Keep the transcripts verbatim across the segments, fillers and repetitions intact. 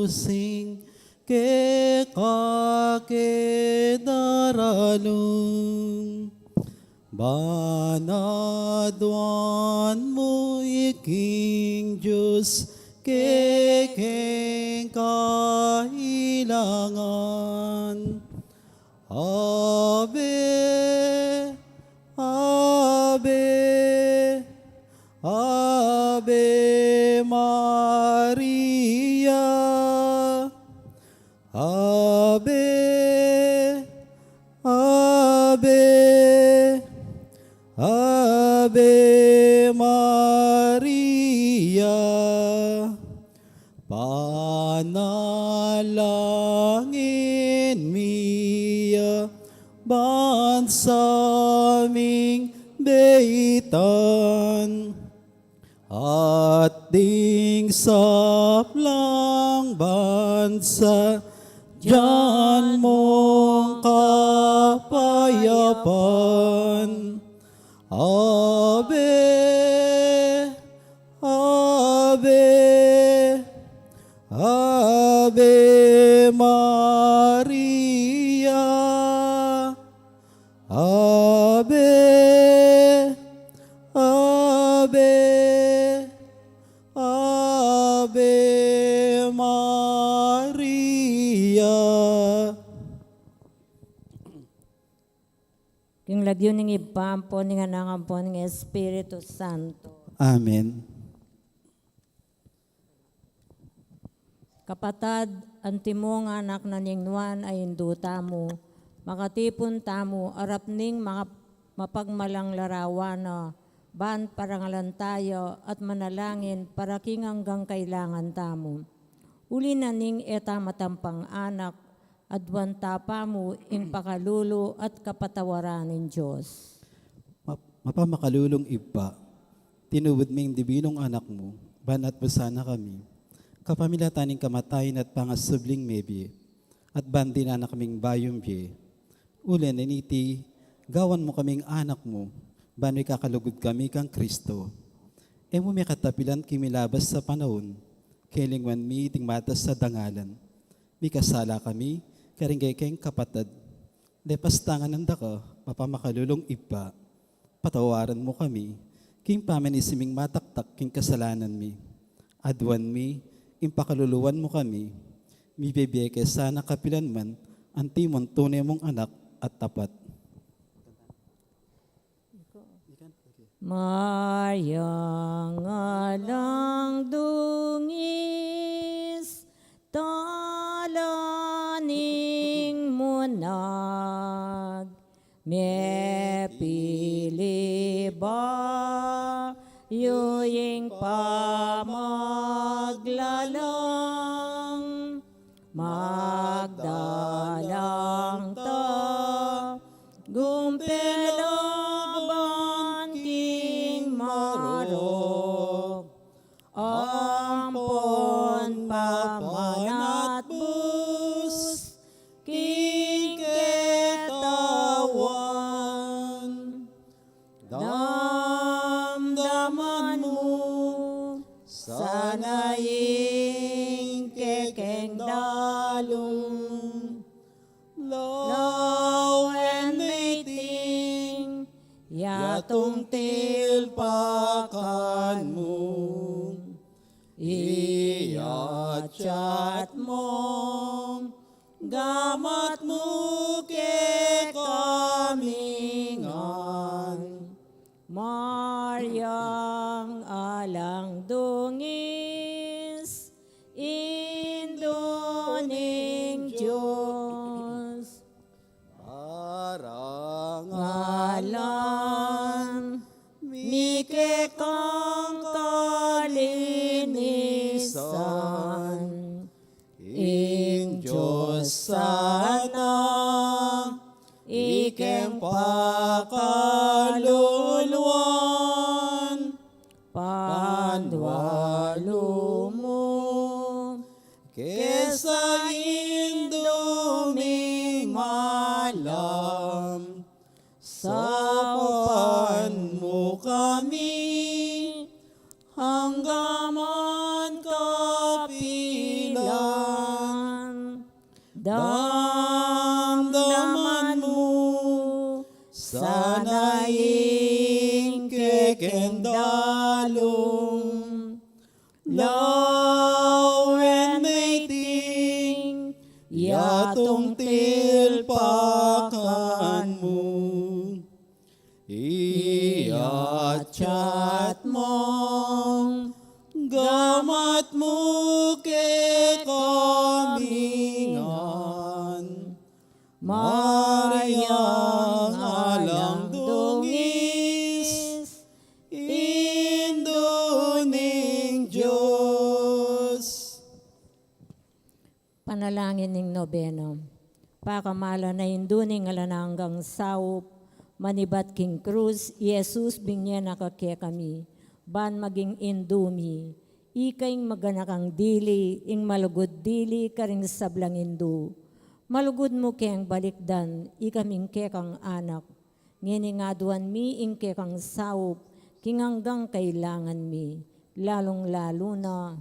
sing keka ke daralung. Ban aduan mu iking Dios kekeng kailangan. Ave, Ave, Ave Maria. Ave, Ave, Ave Maria. Panalangin mi ya ban sa ming beitan. At ding sablang bansa, dinan mung kapayapan. Ave, Ave, Ave Maria. Ave, Ave, Ave Maria. King lagyu ning Ibpa, ampo ning Anak, ampo ning Espiritu Santo. Amen. Kapatad, antimong anak na ning Nuan a Indu tamu, makatipun tamu, arap ning maka-, mapagmalang larawan na, ban parangalan taya at manalangin para king anggang kailangan tamu. Uli na ning e ta matampang anak, aduan ta pamu ing pakalulu at kapatawaran ning Dios. Map-, mapamakalulung Ibpa, tinubud ming dibinung Anak mu, ban atbusan na kami, kapamilatan ning kamatayan at pangasubling mebie, at ban dinan na kaming bayung bie. Uli na niti, gawan mu kaming anak mu, ban mikakalugud kami kang Kristo. E mu mi katapilan king milabas a panaun, kelingwan mi ding matas a dangalan. Mikasala kami karing kekeng kapatad. Lepas ta ngan anda ka, mapamakalulung Ibpa, patawaran mu kami king pamanisi ming mataktak king kasalanan mi. Aduan mi ing pakaluluan mu kami, mibibie ke sana kapilan man antimong tune mung anak at tapat. Mariang alang dungis, tala ning munag, mepili bayu ing pamaglalang, magdalang tagumpay laban king marok, ampon pamanatbus king ketawan. Damdaman mu sana ing kekeng dalung, lawen meting yatung tilpakan mu, iyatyat mung gamat mu kekami ngan. Mariang alang dungis, Indu ning Dios, parangalan mi kekang kalinisan. Ing Dios sana ikeng pakaluluan, panwal Chat mong gamat mu kekami ngan, Mariang alang dungis, Indu ning Dios. Panalangin ning nobena. Pakamalan a Indu ning alang anggang saup, manibat king krus, i Jesus binye na ka kekami, ban maging Indu mi. Ika ing maganakang dili, ing malugud dili karing sablang Indu. Malugud mu keng balikdan, ikaming kekang anak. Ngeni aduan mi ing kekang saup, king anggang kailangan mi, lalung-lalu na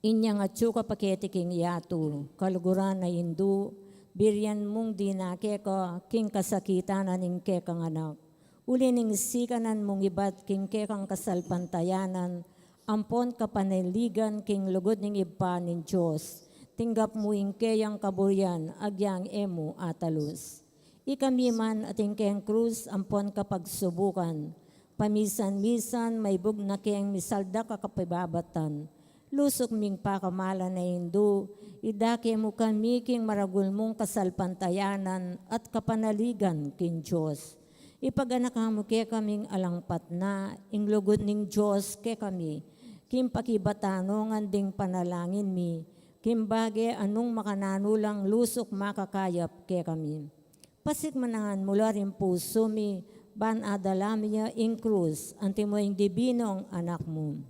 inyang atyu ka pa keti king yatu, kaluguran a Indu, birian mung dinake ka king kasakitan na ning kekang anak. Uli ning sikanan mung ibat king kekang kasalpantayanan, ampon kapanaligan king lugud ning Ibpa ning Dios, tinggap mu ing keyang kaburian agyang e mu atalus. Ikami man atin keng krus ampon kapagsubukan, pamisan-misan maibug na keng misaldak a kapibabatan. Lusuk ming pakamalan a Indu, idake mu kami king maragul mung kasalpantayanan at kapanaligan king Dios. Ipaganaka mu kekaming alang patna ing lugud ning Dios kekami, king pakibatan ngan ding panalangin mi, king bage a nung makananu lang lusuk makakayap kekami. Pasikmanangan mu la ring pusu mi, ban adala mi ya ing krus, antimo ing dibinung anak mu.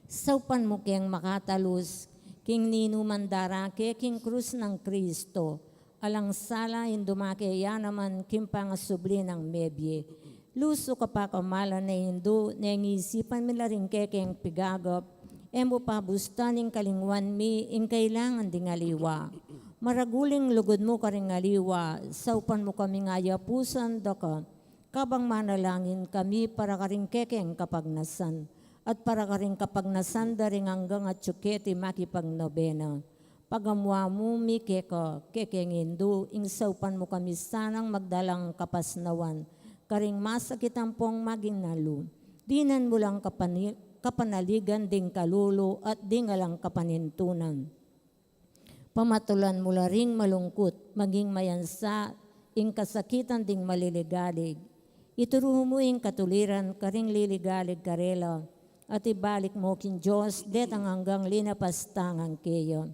Saupan mu keng makatalus, king ninuman darake king krus nang Kristo, alang sala ing dumake ya naman king pangasubli nang mebie. Lusuk a pakamalan a Indu, neng isipan mi la ring kekeng pigagap, e mu pabustan ing kalingwan mi ing kailangan ding aliwa. Maragul ing lugud mu karing aliwa, saupan mu kaming ayapusan da ka, kabang manalangin kami para karing kekeng kapagnasan, at para karing kapagnasan da ring anggang atyu keti makipagnobena. Pagamuan mu mi keka, kekeng Indu, ing saupan mu kami sanang magdalang kapasnawan karing masakit ampong maging nalu. Dinan mu lang kapani-, kapanaligan ding kalulu at ding alang kapanintunan. Pamatulan mu la ring malungkut, maging mayansa ing kasakitan ding maliligalig. Ituru mu ing katuliran karing liligalig karela, at ibalik mu king Dios detang anggang linapastangan keya.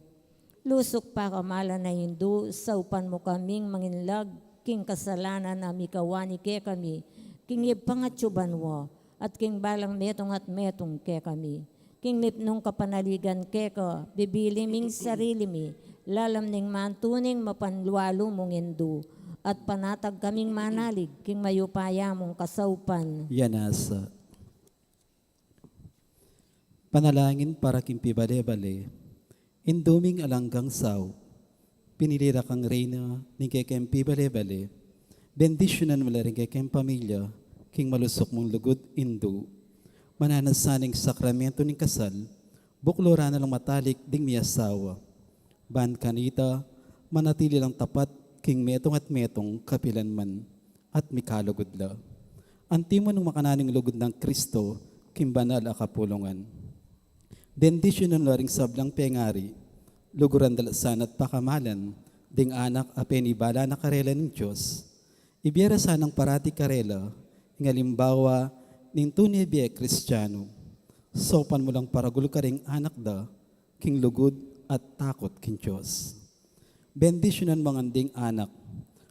Lusuk pakamalan a Indu, saupan mu kaming manginlag king kasalanan a mikawani kekami king Ibpang atyu banua, at king balang metung at metung kekami. King mipnung kapanaligan keka, bibili ming sarili mi, lalam ning mantu ning mapanlualu mung Indu, at panatag kaming manalig king mayupaya mung kasaupan. Yan asa. Panalangin para king pibale-bale. Indu ming alang anggang saup, pinili ra kang reyna ning kekeng pibale-bale. Bendisyunan mu la ring kekeng pamilya king malusuk mung lugud Indu. Mananu sana ing sakramentu ning kasal, bukluran na lang matalik ding miasawa. Ban kanita, manatili lang tapat king metung at metung kapilan man at mikalugud la. Antimo nung makananu ing lugud nang Kristo king banal a kapulungan. Bendisyunan la ring sablang pengari, luguran da la sana at pakamalan ding anak a penibala na karela ning Dios. Ibie ra sanang parati karela ing alimbawa ning tune bie Kristiano. Saupan mu lang paragul karing anak da king lugud at takut king Dios. Bendisyunan mu ngan ding anak,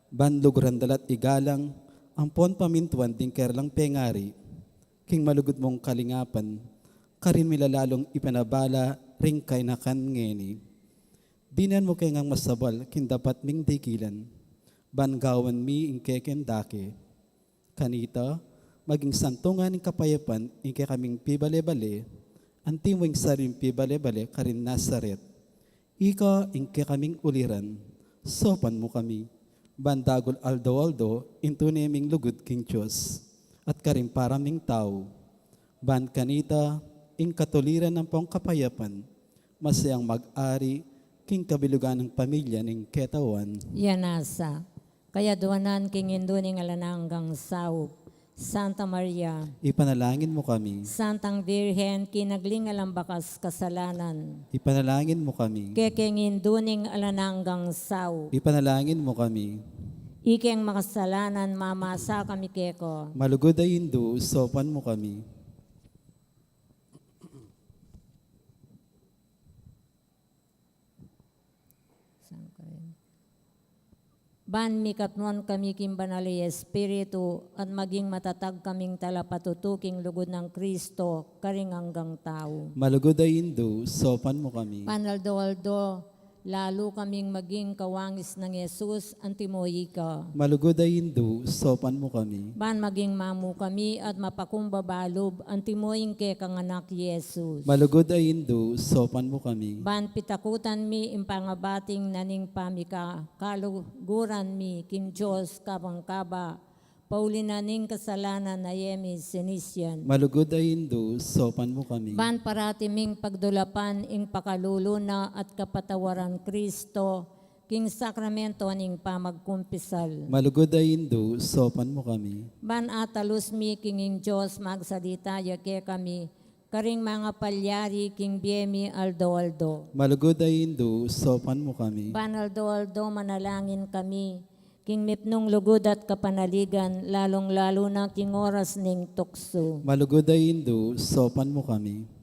ban luguran da la't igalang ampon pamintuan ding karelang pengari king malugud mung kalingapan, karin mi la lalung ipanabala ring kainakan ngeni. Dinan mu ke ngang masabal king dapat ming dikilan, ban gawan mi ing kekeng dake. Kanita, maging santungan ning kapayapan ing kekaming pibale-bale, antimo ing sariling pibale-bale karin Nazaret. Ika ing kekaming uliran, saupan mu kami, ban dagul aldo-aldo ing tune ming lugud king Dios, at karing para ming tau. Ban kanita, ing katuliran ampong kapayapan, masayang mag-ari King kabilugan ning pamilya ning ketauan. Yan nasa. Kayaduanan king Indu ning alang anggang saup, Santa Maria. Ipanalangin mu kami. Santang Birhen, kinagli ning alang bakas kasalanan. Ipanalangin mu kami. Kekeng Indu ning alang anggang saup. Ipanalangin mu kami. Ikeng makasalanan, mamasa kami keka. Malugud a Indu, saupan mu kami. Saan kayu? Ban mikatmuan kami king Banal a Espiritu, at maging matatag kaming talapatutu king lugud nang Kristo, karing anggang tau. Malugud a Indu, saupan mu kami. Ban aldo-aldo, lalu kaming maging kawangis nang Jesus, antimo ika. Malugud a Indu, saupan mu kami. Ban maging mamu kami at mapakumbaba lub, antimo ing kekang Anak, Jesus. Malugud a Indu, saupan mu kami. Ban pitakutan mi ing pangabating na ning pamika-, kaluguran mi king Dios kabang kaba, pauli na ning kasalanan a e mi sinisian. Malugud a Indu, saupan mu kami. Ban parati ming pagdulapan ing pakalulu na at kapatawaran Kristo, king sakramento ning pamagkumpisal. Malugud a Indu, saupan mu kami. Ban atalus mi king ing Dios magsalita ya kekami, karing mangapalyari king bie mi aldo-aldo. Malugud a Indu, saupan mu kami. Ban aldo-aldo manalangin kami, king mipnung lugud at kapanaligan, lalung-lalu na king oras ning tuksu. Malugud a Indu, saupan mu kami.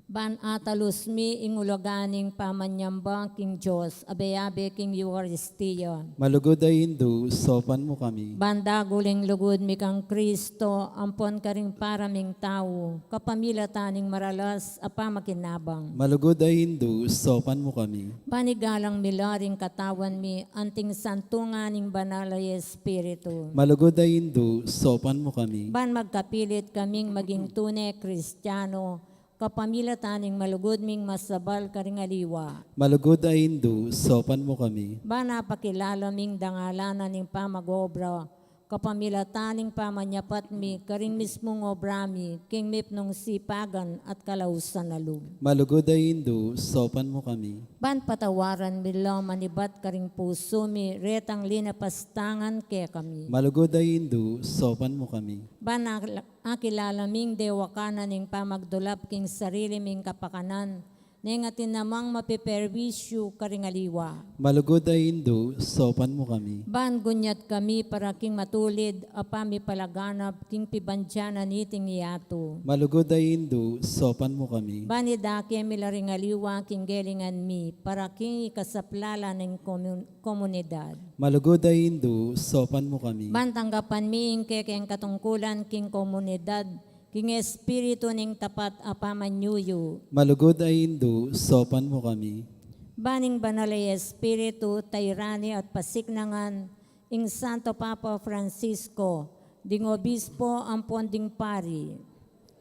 Ban atalus mi ing ulaga ning pamanyamba king Dios, abe-abe king Eukaristia. Malugud a Indu, saupan mu kami. Ban dagul ing lugud mi kang Kristo, ampon karing para ming tau, kapamilatan ning maralas a pamakinabang. Malugud a Indu, saupan mu kami. Ban igalang mi la ring katawan mi, anting santungan ning Banal a Espiritu. Malugud a Indu, saupan mu kami. Ban magkapilit kaming maging tune Kristiano, kapamilatan ning malugud ming masabal karing aliwa. Malugud a Indu, saupan mu kami. Ban apakilala ming dangalan na ning pamag-obra, kapamilatan ning pamanyapat mi karing mismung obra mi, king mipnung sipagan at kalausan a lub. Malugud a Indu, saupan mu kami. Ban patawaran mi la manibat karing pusu mi, retang linapastangan kekami. Malugud a Indu, saupan mu kami. Ban akla-, akilala ming dewakan na ning pamagdulap king sarili ming kapakanan, neng atin namang mapiperwisyu karing aliwa. Malugud a Indu, saupan mu kami. Ban gunyat kami para king matulid a pamipalaganap king pibandian na niting yatu. Malugud a Indu, saupan mu kami. Ban idake mi la ring aliwa king gelingan mi para king ikasaplala ning komun-, komunidad. Malugud a Indu, saupan mu kami. Ban tanggapan mi ing kekeng katungkulan king komunidad, king espiritu ning tapat a pamanyuyu. Malugud a Indu, saupan mu kami. Ban ing Banal a Espiritu, tayrani at pasiknangan ing Santo Papa Francisco, ding obispo ampon ding pari.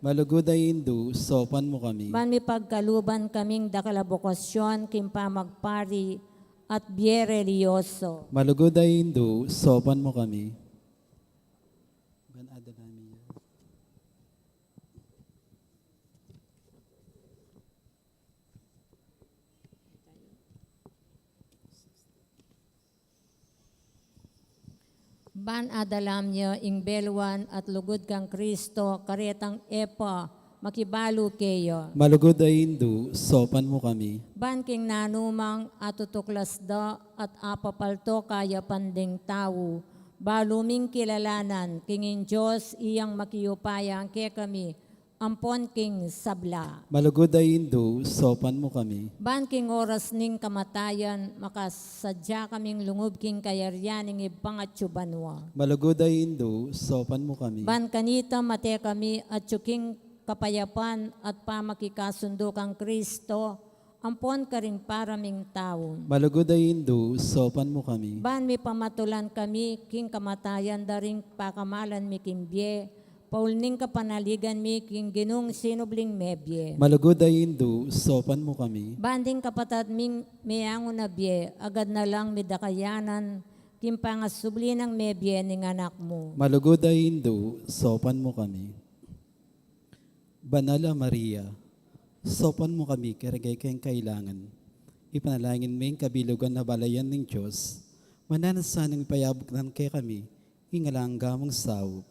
Malugud a Indu, saupan mu kami. Ban mipagkaluban kaming dakal a bokasyon king pamagpari at bie relihiyoso. Malugud a Indu, saupan mu kami. Ban adala mi ya. Ban adala mi ya ing beluan at lugud kang Kristo, karetang e pa makibalu keya. Malugud a Indu, saupan mu kami. Ban king nanumang atutuklas da at apapalto kayapan ding tau, balu ming kilalanan king ing Dios iyang makiupaya kekami, ampon king sabla. Malugud a Indu, saupan mu kami. Ban king oras ning kamatayan, makasadya kaming lungub king kayarian ning Ibpang atsu banua. Malugud a Indu, saupan mu kami. Ban kanita mate kami atsu king kapayapan at pamakikasundu kang Kristo, ampon karing para ming tau. Malugud a Indu, saupan mu kami. Ban mipamatulan kami king kamatayan da ring pakamalan mi king bie, paul ning kapanaligan mi king Ginung sinubling mebie. Malugud a Indu, saupan mu kami. Ban ding kapatad ming meangu na bie, agad na lang midakayanan king pangasubli nang mebie ning Anak mu. Malugud a Indu, saupan mu kami. Banal a Maria, Saupan mu kami kareng kekeng kailangan. Ipanalangin mu ing kabilugan a balayan ning Dios. Mananu sanang ipayabuk na kekami ing alang angga mung saup.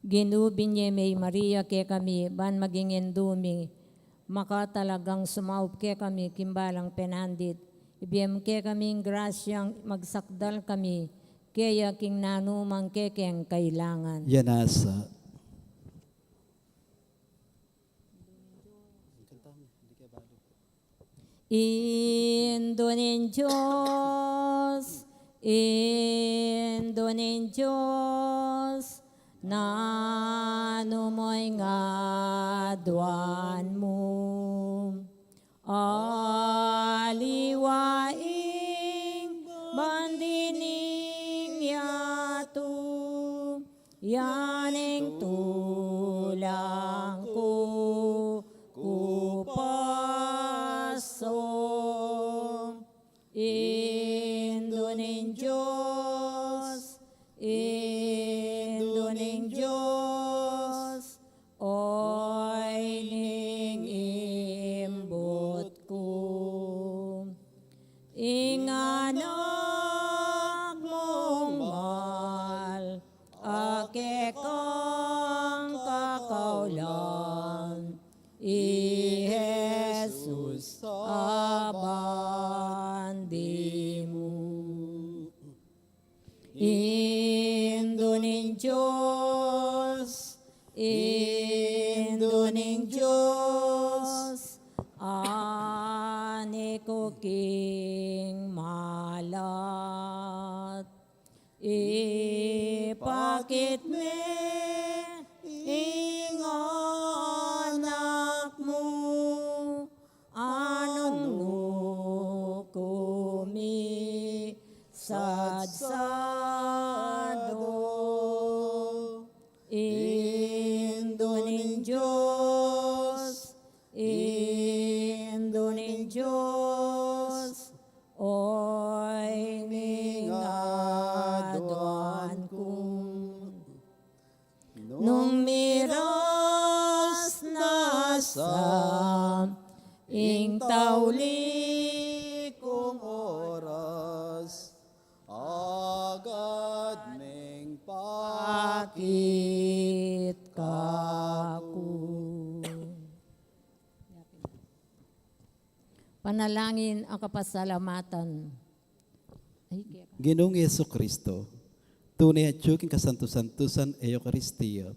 Ginu, binye me i Maria kekami, ban maging indu mi, makatalagang sumaup kekami king balang penandit. Ibie mu kekami ing grasyang magsakdal kami keya king nanumang kekeng kailangan. Yan nasa. Indu ning Dios, Indu ning Dios, nanu mo ing aduan mu? Aliwa ing bandi ning yatu, yan ing tulang ku kupaso. Indu ning Dios, Indu ning Dios, oy ning imbut ku. Ing anak mung mal a kekang kakaulan, i Jesus a bandi mu. Indu ning Dios, Indu ning Dios, ani ku king malat. Ipakit me ing anak mu, a nung nu kumisadsadu. Indu ning Dios, Indu ning Dios, oy ning aduan ku. Nung miras na sa ing tauli kung oras, agad meng pakit kaku. Panalangin a kapasalamatan. Ay, kaya ka. Ginung Jesu Kristo, tune atyu king kasantu-santusan a Eukaristia,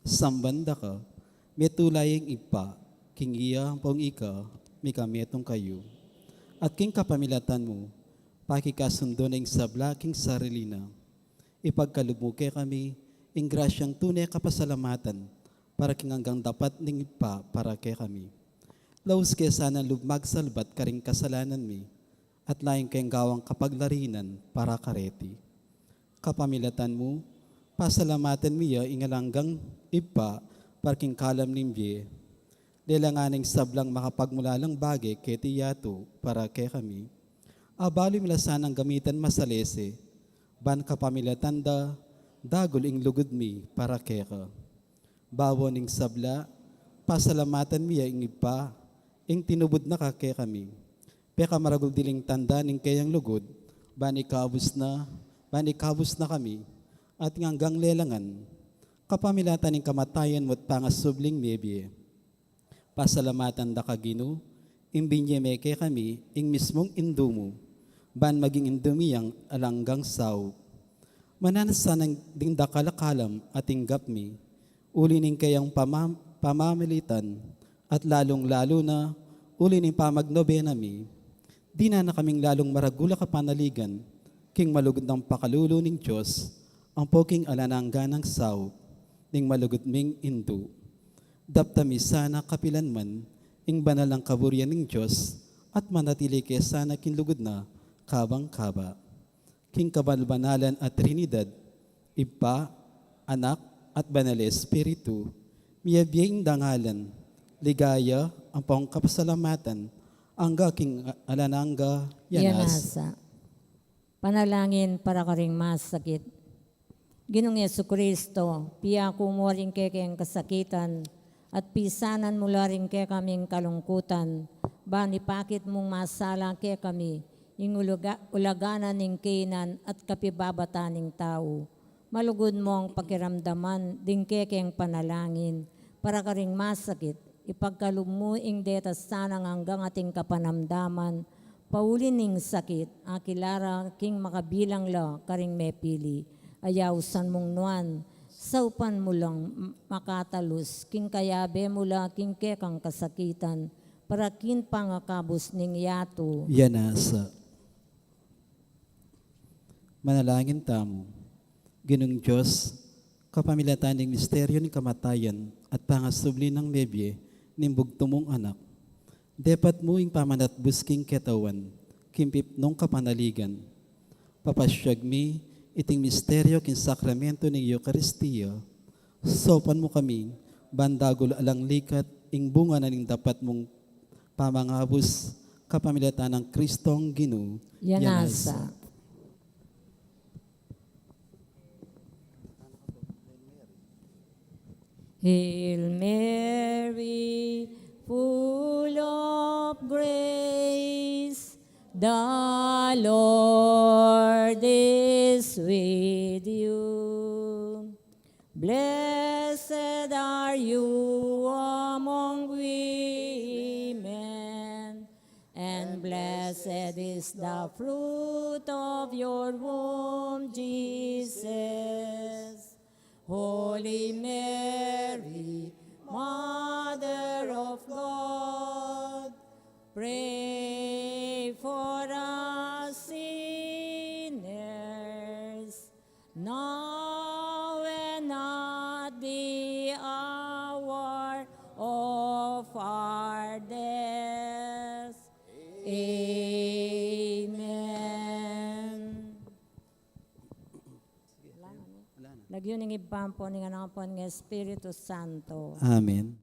samban da ka, metula ya ing Ibpa, king iya ampong ika, mikametung kayu. At king kapamilatan mu, pakikasundu na ing sabla king sarili na. Ipagkalub mu kekami ing grasyang tune kapasalamatan para king anggang dapat ning Ibpa para kekami. Laus ke sanang lub magsalbat karing kasalanan mi, at layun keng gawang kapaglarinan para kareti. Kapamilatan mu, pasalamatan mi ya ing alang anggang Ibpa para king kalam ning bie. Lelangan ing sablang makapagmulalang bage keti yatu para kekami. Abalu mi la sanang gamitan masalese, ban kapamilatan da, dagul ing lugud mi para keka. Bawo ning sabla, pasalamatan mi ya ing Ibpa, ing tinubud na ka kekami. Pekamaragul diling tanda ning keyang lugud, ban ikabus na, ban ikabus na kami, at ing anggang lelangan, kapamilatan ning kamatayan mu at pangasubling mebie. Pasalamatan da ka, Ginu, ing binye me kekami ing mismung Indu mu, ban maging Indu mi yang alang anggang saup. Mananu sana ding dakal a kalam a tinggap mi, uli ning keyang pamam-, pamamilitan, at lalung-lalu na uli ning pamagnobena mi, dinan na kaming lalung maragul a kapanaligan king malugud nang pakalulu ning Dios, ampo king alang angga nang saup ning malugud ming Indu. Daptan mi sana kapilan man ing banal nang kaburian ning Dios, at manatili ke sana king lugud na kabang-kaba. King kabanal-banalan a Trinidad, Ibpa, Anak, at Banal a Espiritu, miyabie ing dangalan, ligaya, ampong kapasalamatan, angga king alang angga. Ya nasa. Panalangin para karing masakit. Ginung Jesucristo, piyaku mu ring kekeng kasakitan, at pisanan mu la ring kekaming kalungkutan, ban ipakit mung masala kekami ing ulaga-, ulaga na ning kainan at kapibabatan ning tau. Malugud mong pakiramdaman ding kekeng panalangin para karing masakit, ipagkalub mu ing deta sanang anggang ating kapanamdaman, pauli ning sakit, akila ra king makabilang la karing mepili. Ayausan mung nuan, saupan mu lang makatalus king kayabe mu la king kekang kasakitan, para king pangakabus ning yatu. Yan na sa. Manalangin tamu. Ginung Dios, kapamilatan ning misteryo ning kamatayan at pangasubli nang mebie ning bugtung mung Anak, depat mu ing pamanatbus king ketawan king pipnung kapanaligan. Papasyag mi iting misteryo king sakramento ning Eukaristia, saupan mu kami ban dagul alang likat ing bunga na ning dapat mung pamangabus kapamilatan nang Kristong Ginu. Yan na sa. Hail Mary, full of grace, the Lord is with you. Blessed are you among women, and blessed is the fruit of your womb, Jesus. Holy Mary, Mother of God, pray for us sinners, now and at the hour of our death. Amen. Lagyu ning Ibpa, ampo ning Anak, ampo ning Espiritu Santo. Amen.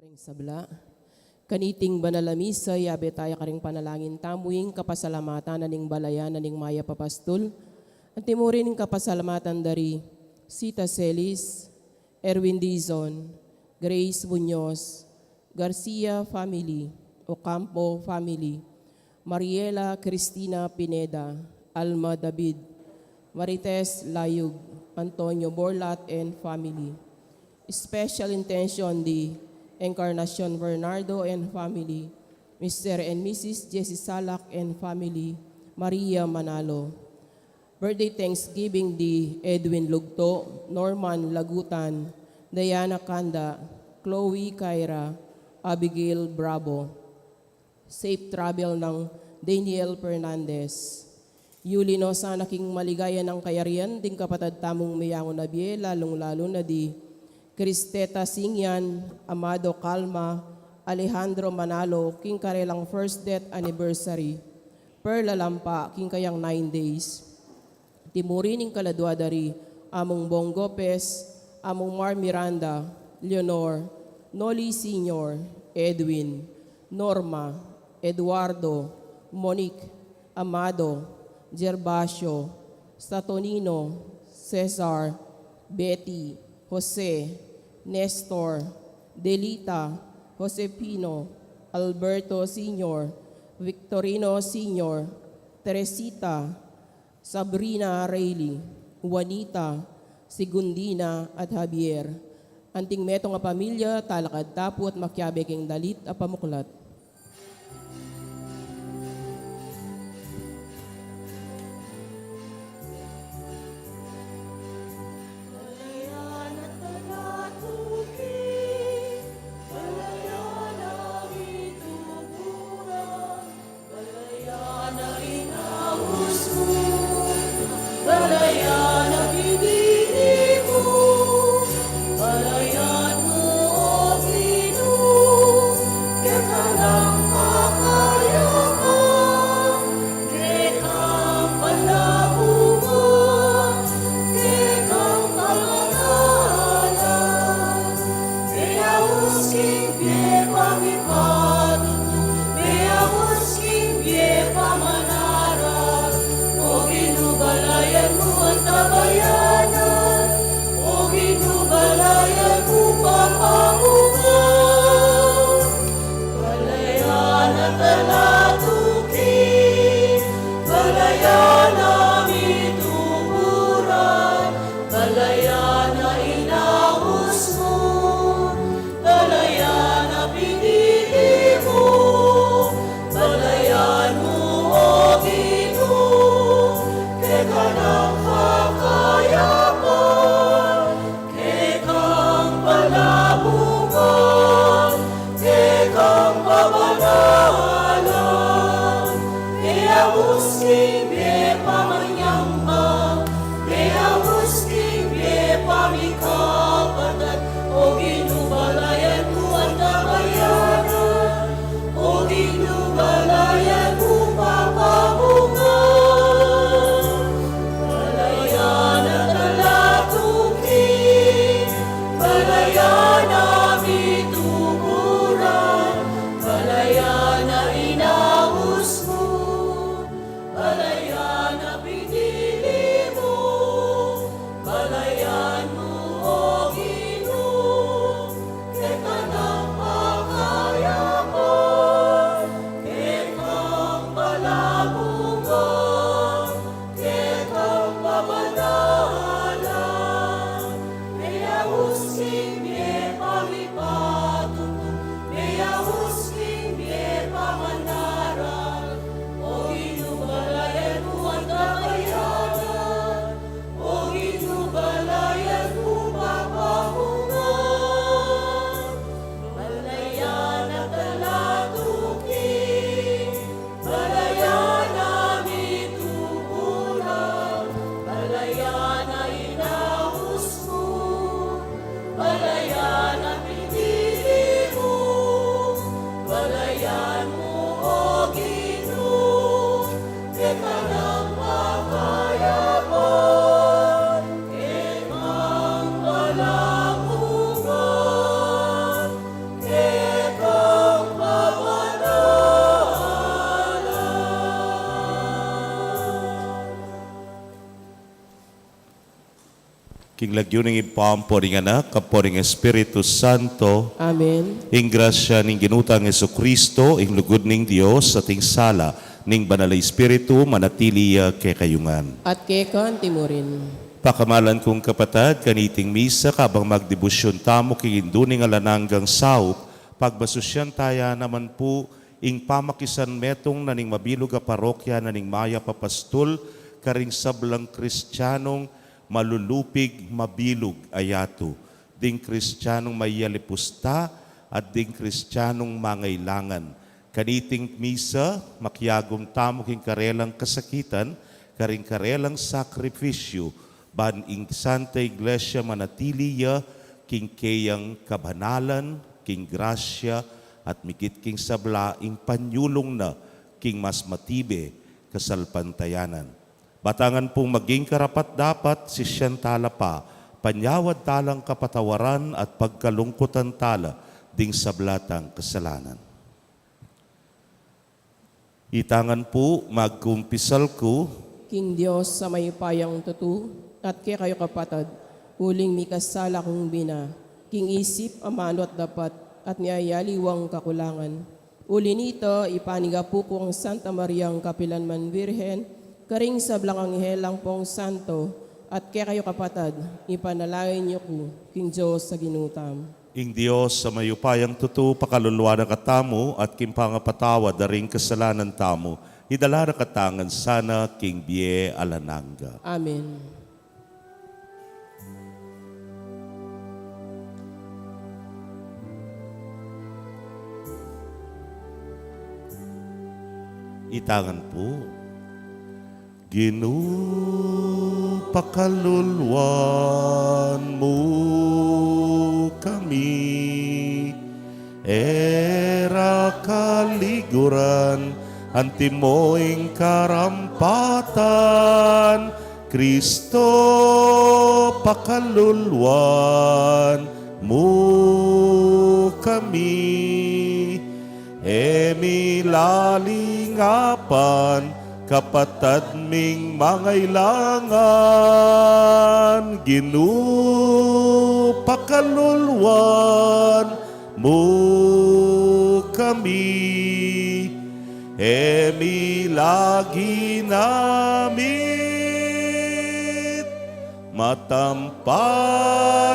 Karing sabla, kaniting banal a misa, yabe taya karing panalangin tamu ing kapasalamatan na ning balayan na ning mayap a pastul. Anti mu rin ing kapasalamatan dari Sita Celis, Erwin Dizon, Grace Muñoz, Garcia family, Ocampo family, Mariela Cristina Pineda, Alma David, Marites Layug, Antonio Borlat and family. Special intention di Encarnacion Bernardo and family, Mister and Missus Jesse Salak and family, Maria Manalo. Birthday thanksgiving di Edwin Lugto, Norman Lagutan, Diana Canda, Chloe Kyra, Abigail Bravo. Safe travel nang Daniel Fernandez. Yuli no sana king maligaya nang kayarian ding kapatad tamung meyangu na bie, lalung-lalu na di Cristeta Singyan, Amado Calma, Alejandro Manalo, king karelang first death anniversary. Perla Lampa, king kayang nine days. Anti mu rin ing kaladua dari Among Bong Gopez, Among Mar Miranda, Leonor, Noli Senior, Edwin, Norma, Eduardo, Monique, Amado, Gervasio, Saturnino, Cesar, Betty, Jose, Nestor, Delita, Josefino, Alberto Senior, Victorino Senior, Teresita, Sabrina Rayleigh, Juanita, Segundina, at Javier. Anting metung a pamilya, talakad ta pu at makiabe king dalit a pamuklat. Balayan a inaus mu, balayan a pinili mu, balayan mu, O Ginu, keka lang kakayapan, kekang palabugan, kekang pamanalan. Meyaus king bie pamipatutu, meyaus king bie pamanaral. O Ginu, balayan mu, antabayanan. O Ginu, balayan mu, papabugan. Balayan a talatuki, balayan a mituburan, balayan a inaus mu, balayan a pinili mu, balayan mu, O Ginu, keka lang kakayapan, kekang palabugan, kekang pamanalan. Meyaus king bie pamanyamba, meyaus king bie pamikapatad. O Ginu, balayan mu, antabayanan. O Ginu, balayan mu, papabugan. Balayan a talatuki, balayan a mituburan, balayan a inaus mu, balayan King lagyu ning Ibpa, ampo ning Anak, ampo ning Espiritu Santo. Amen. Ing grasya ning Ginu tang Jesucristo, ing lugud ning Dios, at ing sala ning Banal a Espiritu, manatili ya kekayu ngan. At keka anti mu rin. Pakamalan kung kapatad, kaniting misa, kabang magdebosyon tamu king Indu ning alang anggang saup, pagmasusyan taya naman pu ing pamakisanmetung na ning mabilug a parokya na ning Mayap a Pastul karing sablang Kristianong malulupig, mabilug a yatu, ding Kristianong mayalipusta, at ding Kristianong mangailangan. Kaniting misa, makiagum tamu king karelang kasakitan, karing karelang sakrifisyu, ban ing Santa Iglesia manatili ya king keyang kabanalan, king grasya, at migit king sabla ing panyulung na king mas matibe kasalpantayanan. Batangan pung maging karapat-dapat, sisian tala pa, panyawad talang kapatawaran at pagkalungkutan tala ding sabla tang kasalanan. Itangan pu, magkumpisal ku king Dios a mayupayang tutu, at kekayu kapatad, uling mikasala kung bina, king isip, amanu at dapat, at ning aliwang kakulangan. Uli nita, ipanigapu ku kang Santa Mariang kapilan man Birhen, karing sablang anghel ampong santo, at kekayu kapatad, ipanalangin yu ku king Dios a Ginu tamu. Ing Dios a mayupayang tutu pakaluluan na katamu at king pangapatawad da ring kasalanan tamu, idala na katamu ngan sana king bie alang angga. Amen. Itangan pu. Ginu, pakaluluan mu kami, e ra kaliguran antimo ing karampatan, Kristo, pakaluluan mu kami. E mi lalingapan kapatad ming mangailangan, Ginu, pakaluluan mu kami. E mi la ginamit matampa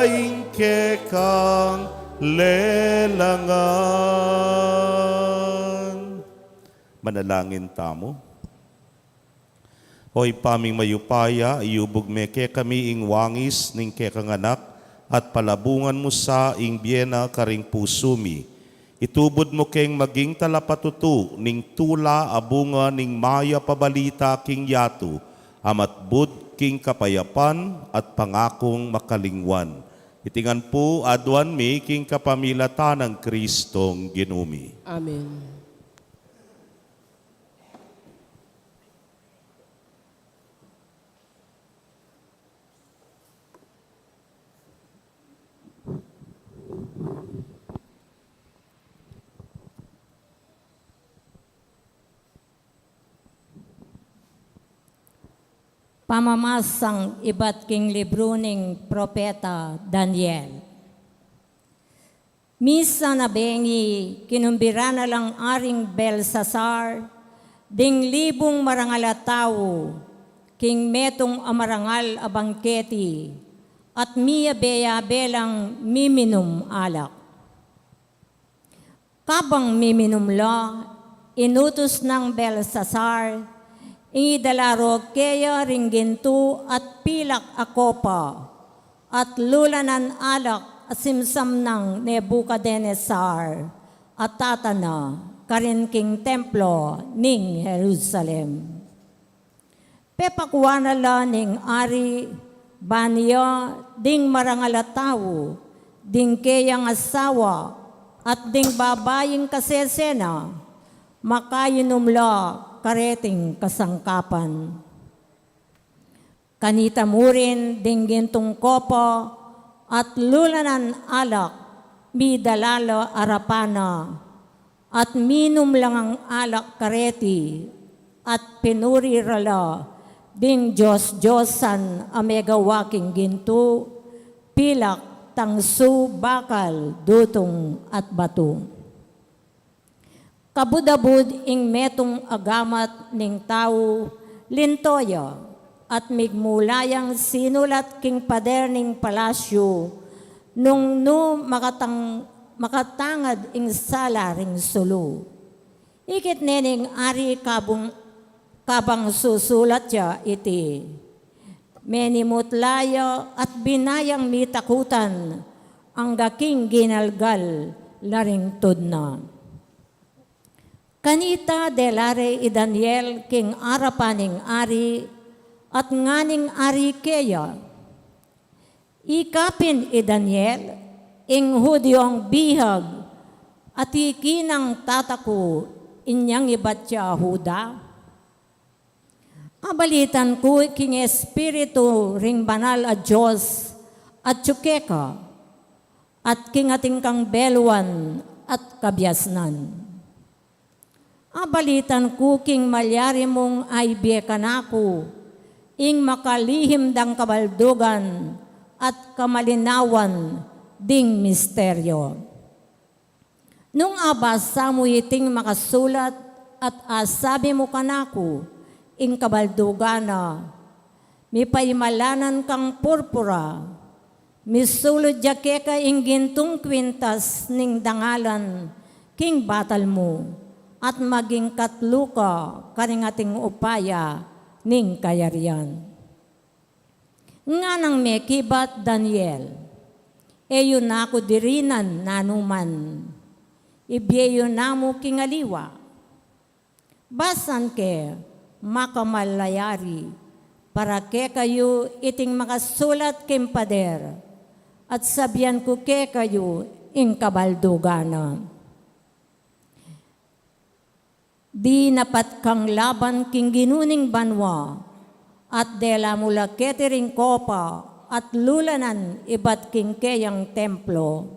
ing kekang lelangan. Manalangin tamu. O Ibpa ming mayupaya, iyubug me kekami ing wangis ning kekang Anak, at palabungan mu sa ing bie na karing pusu mi. Itubud mu keng maging talapatutu ning tula a bunga ning mayap a balita king yatu, a matbud king kapayapan at pangakung makalingwan. Iti ngan pu aduan mi king kapamilatan nang Kristong Ginu mi. Amen. Pamamasang ibat king libru ning propeta Daniel. Misan a bengi, kinumbira na lang Aring Belsasar ding libung marangal a tau king metung a marangal a bangketi, at miyabe-yabe lang miminum alak. Kabang miminum la, inutus nang Belsasar ing idala ro keya ring gintu at pilak a kopa, at lulanan alak a simsam nang Nebukadenesar a tata na, karin king templo ning Jerusalem. Pepakua na la ning ari ban ya ding marangal a tau, ding keyang asawa, at ding babaing kasese na, makainum la kareting kasangkapan. Kanita mu rin ding gintung kopa at lulanan alak, midala la arapan na, at minum la ngang alak kareti, at pinuri ra la ding dios-diosan a megawa king gintu, pilak, tangsu, bakal, dutung, at batu. Kabud-abud ing metung a gamat ning tau, linto ya, at migmula yang sinulat king pader ning palasyu, nung nu makatang-, makatangad ing sala ring sulu. Ikit ne ning ari kabung-, kabang susulat ya iti, menimutla ya at binayang mitakutan angga king ginalgal la ring tudna. Kanita dela re i Daniel king arapan ning ari, at nganing ari keya, Ika pin i Daniel, ing Hudiong bihag, atiu nang tata ku, inyang ibat ya Huda? Abalitan ku king Espiritu ring banal a Dios, atiu keka, at king atin kang beluan at kabiasnan. Abalitan ku king malyari mung aibie kanaku, ing makalihim dang kabaldugan at kamalinawan ding misteryo. Nung abasa mu iting makasulat at asabi mu kanaku, ing kabaldugan na, mipaimalanan kang purpura, misulud ya keka ing gintung kwintas ning dangalan king batal mu, at maging katlu ka karing ating upaya ning kayarian. Nganang mekibat, Daniel, e yu na ku dirinan nanuman, ibie yu na mu king aliwa. Basan ke, makamal a yari, para kekayu iting makasulat king pader, at sabian ku kekayu ing kabaldugan na. Dinapat kang laban king Ginu ning banua, at dela mu la keti ring kopa, at lulanan ibat king keyang templo.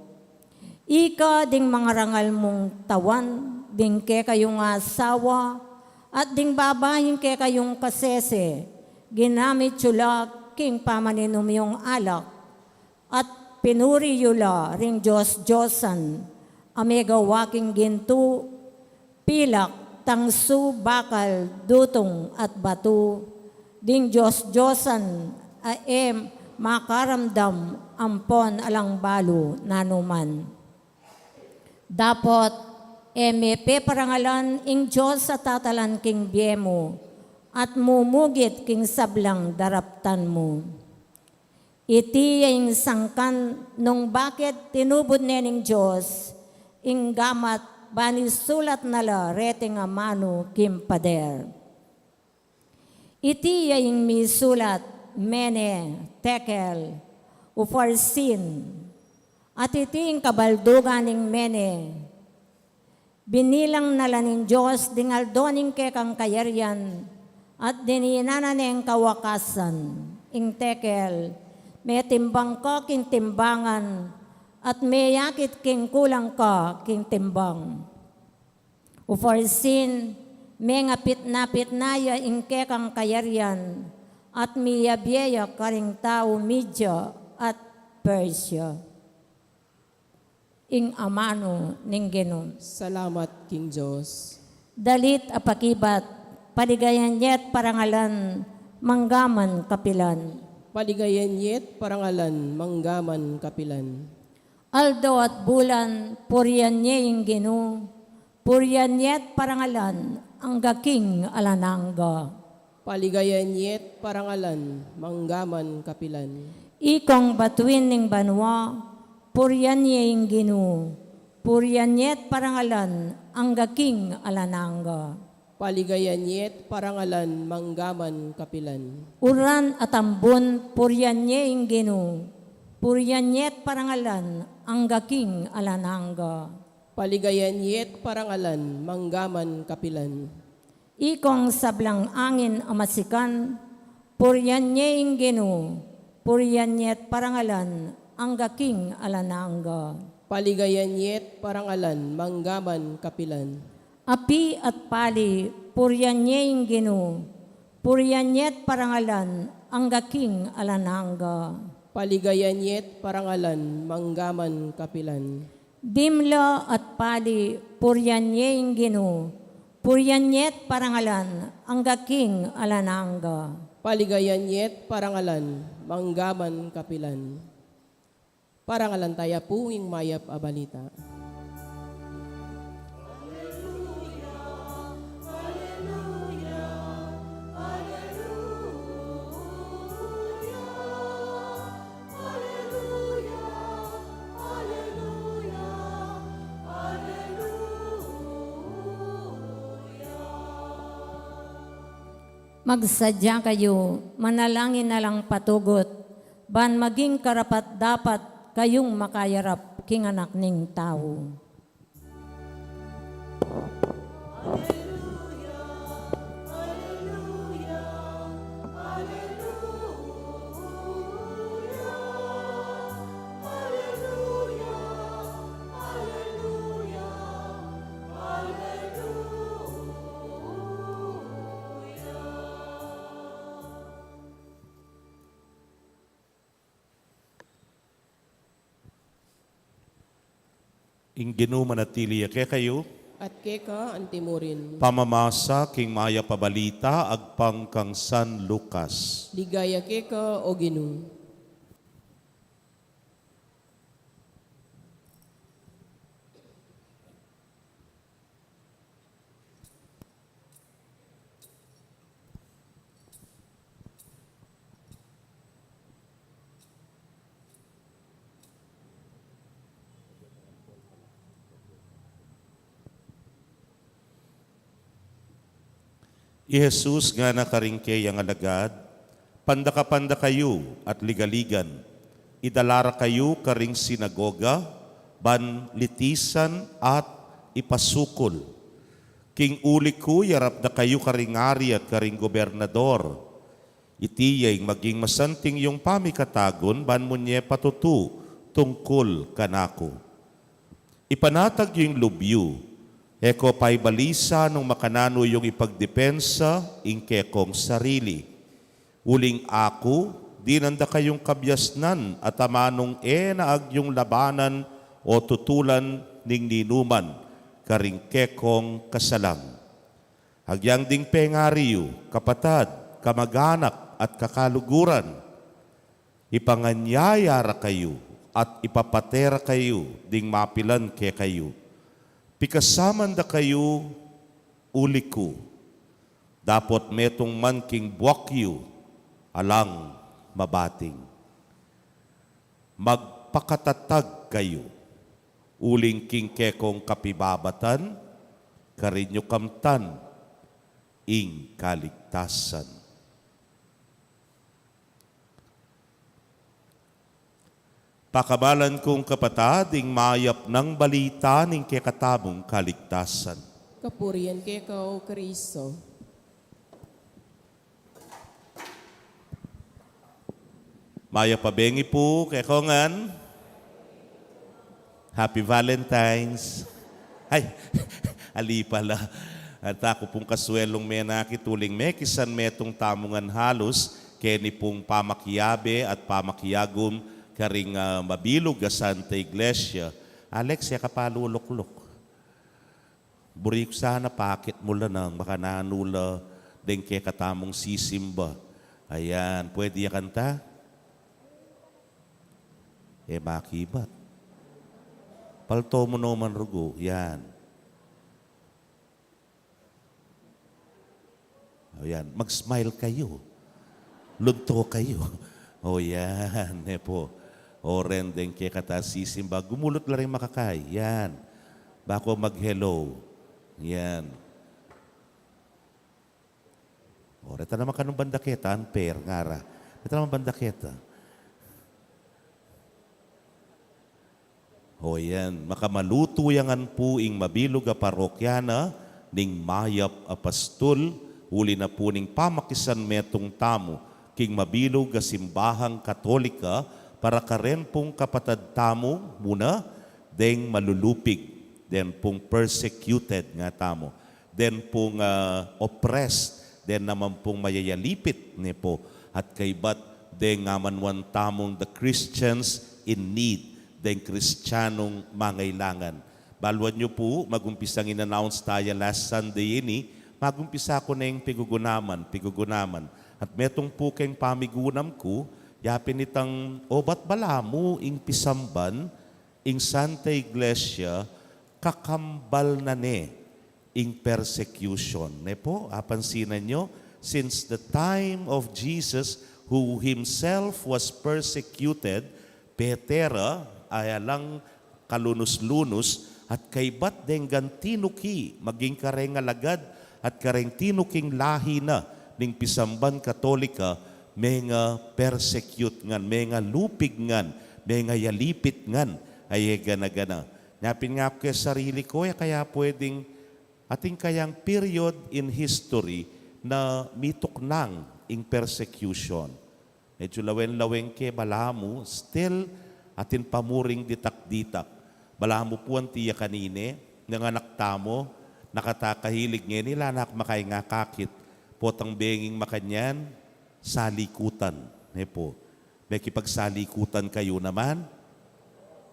Ika ding mangarangal mung tawan, ding kekayung asawa, at ding babaing kekayung kasese, ginamit yu la king pamaninum yung alak, at pinuri yu la ring dios-diosan a megawa king gintu, pilak, tangsu, bakal, dutung, at batu, ding dios-diosan a e makaramdam ampon alang balu nanuman. Dapot e me peparangalan ing Dios a tatalan king bie mu, at mumugit king sablang daraptan mu. Iti ya ing sangkan nung bakit tinubud ne ning Dios ing gamat ban isulat na la reting amanu king pader. Iti ya ing misulat, Mene, Tekel, Ufarsin. At iti ing kabaldugan ning Mene. Binilang na la ning Dios ding aldo ning kekang kayarian, at dininan na neng kawakasan. Ing Tekel, metimbang ka king timbangan, at meyakit king kulang ka king timbang. Ufarsin, mengapit-napit na ya ing kekang kayarian, at miyabie ya karing tau Media at Persia. Ing amanu ning Ginu. Salamat king Dios. Dalit a pakibat, paligayan yet parangalan, manggaman kapilan. Paligayan yet parangalan, manggaman kapilan. Aldo at bulan, purian ye ing Ginu, purian yet parangalan, angga king alang angga. Paligayan yet parangalan, manggaman kapilan. Ikong batuin ning banua, purian ye ing Ginu, purian yet parangalan, angga king alang angga. Paligayan yet parangalan, manggaman kapilan. Uran at ambun, purian ye ing Ginu, purian yet parangalan, angga king alang angga. Paligayan yet parangalan, manggaman kapilan. Ikong sablang angin a masikan, purian ye ing Ginu, purian yet parangalan, angga king alang angga. Paligayan yet parangalan, manggaman kapilan. Api at pali, purian ye ing Ginu, purian yet parangalan, angga king alang angga. Paligayan ye't parangalan, manggaman kapilan. Dimla at pali, purian ye ing Ginu. Purian ye't parangalan, angga king alang angga. Paligayan ye't parangalan, manggaman kapilan. Parangalan taya pu ing mayap a balita. Magsadya kayu, manalangin na lang patugut, ban maging karapat-dapat kayung makayarap king Anak ning Tau. Ing Ginu manatili ya kekayu. At keka antimurin. Pamamasa king mayap a balita agpang kang San Lucas. Ligaya keka, O Ginu. I Jesus ngana karing keyang alagad, pandakapan da kayu at ligaligan, idala ra kayu karing sinagoga, ban litisan at ipasukul. King uli ku, iyarap da kayu karing ari at karing gobernador. Iti ya ing maging masanting yung pamikatagun, ban munye patutu tungkul kanaku. Ipanatag yu ing lub yu, e ko paibalisa nung makananu yung ipagdepensa ing kekong sarili. Uling aku, dinan da kayung kabiasnan at amanung e na agyung labanan o tutulan ning ninuman karing kekong kasalang. Agyang ding pengari yu, kapatad, kamag-anak, at kakaluguran, ipanganyaya ra kayu at ipapate ra kayu ding mapilan kekayu. Pikasaman da kayu uli ku, dapot metung man king buak yu alang mabating. Magpakatatag kayu, uling king kekong kapibabatan, karin yu kamtan ing kaligtasan. Pakamalan kung kapatad, ing mayap nang balita ning kekatamung kaligtasan. Kapurian keka, O Kristo. Mayap a bengi pu kekongan. Happy Valentine's. Ay, ali pala. At aku pung kasuelung menakit uling mekisan metung tamu ngan halus keni pung pamakiabe at pamakiagum karing, ah, mabilug a Santa Iglesia. Alex, e ka pa lulukluk. Buri ku sana pakit mu la nang makananu la deng kekatamung sisimba. Ayan, pwede ya kanta? E makibat. Palto mu naman rugu, yan. O yan, mag-smile kayu. Lunto kayu. O yan, e pu. O ren deng kekata sisimba, gumulut la ring makakay. Yan. Baku mag-hello. Yan. O, reta naman kanung banda keta, unfair, ngara. Reta naman banda keta. O, yan. Makamalutu ya ngan pu ing mabilug a parokya na ning mayap a pastul, uli na pu ning pamakisan metung tamu king mabilug a simbahang Katolika para karen pung kapatad tamu muna deng malulupig, den pung persecuted nga tamu, den pung, ah, oppressed, den naman pung mayayalipit, ne pu, at kaybat deng amanuan tamung the Christians in need, deng Kristianung mangailangan. Balu yu pu, magumpisang in-announce taya last Sunday ini, magumpisa ku neng pigugunaman, pigugunaman. At metung pu keng pamigunam ku, yapin itang obat balamu ing pisamban ing Santa Iglesia, kakambal na ne ing persecution. Ne pu, apansinan yu, since the time of Jesus, who himself was persecuted, Petera, ay alang kalunus-lunus, at kaybat denggan tinuki, maging kareng alagad, at kareng tinuking lahi na, ning pisamban Katolika, menga persecute ngan, menga lupig ngan, menga yalipit ngan, ay e gana-gana. Nyapin nga ku ke sarili ku, e kaya pwedeng atin kayang period in history na mituknang ing persecution. Medyu lawen-lawen ke balamu, still atin pa mu ring ditak-ditak. Balamu pu anti ya kanine, nganganak tamu, nakatakahilig ngeni, ala na ku makaingakakit. Potang benging makanyan, salikutan. Ne pu. Mekipagsalikutan kayu naman?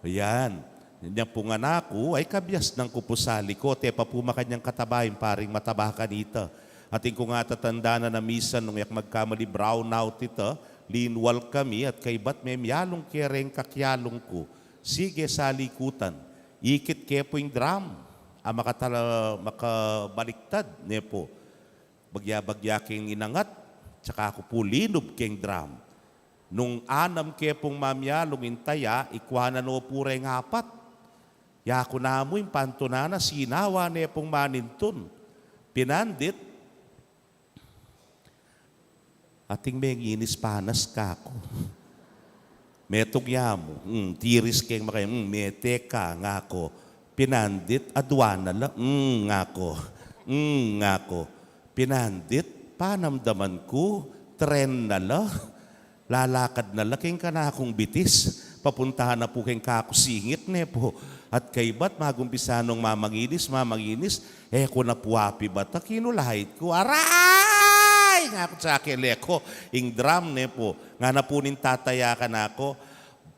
Ayan. Nya pu ngan aku, ay kabiasnan ku pu salikut, e pa pu makanyang kataba ing paring mataba kanita. Atin kung atatandanan a misan nung e ku magkamali brownout ita, linwal kami at kaybat me miyalung ke reng kakyalung ku. Sige, salikutan. Ikit ke pu ing drum a makatala-, makabaliktad, ne pu. Bagya-bagya keng inangat, tsaka ku pu linub keng drum. Nung anam ke pung mamyalung ing taya, ikuanan no pu reng apat. Yaku namu ing pantunan na sinawa ne pung manintun. Pinandit, ating menginis panas kaku. Metung ya mu, mm, tiris keng makaya, mm, mete ka, ngaku. Pinandit, adua na la, mm, ngaku. Mm, ngaku. Pinandit, panamdaman ku, tren na la. Lalakad na la keng kanakung bitis. Papuntahan na pu keng kaku singit, ne pu. At kaybat, magumpisa nung mamanginis, mamanginis, e ku na pu api bata, kinulait ku, "Aray!" ngaku, tsaka leko ing drum, ne pu. Ngana pu ning tataya kanaku,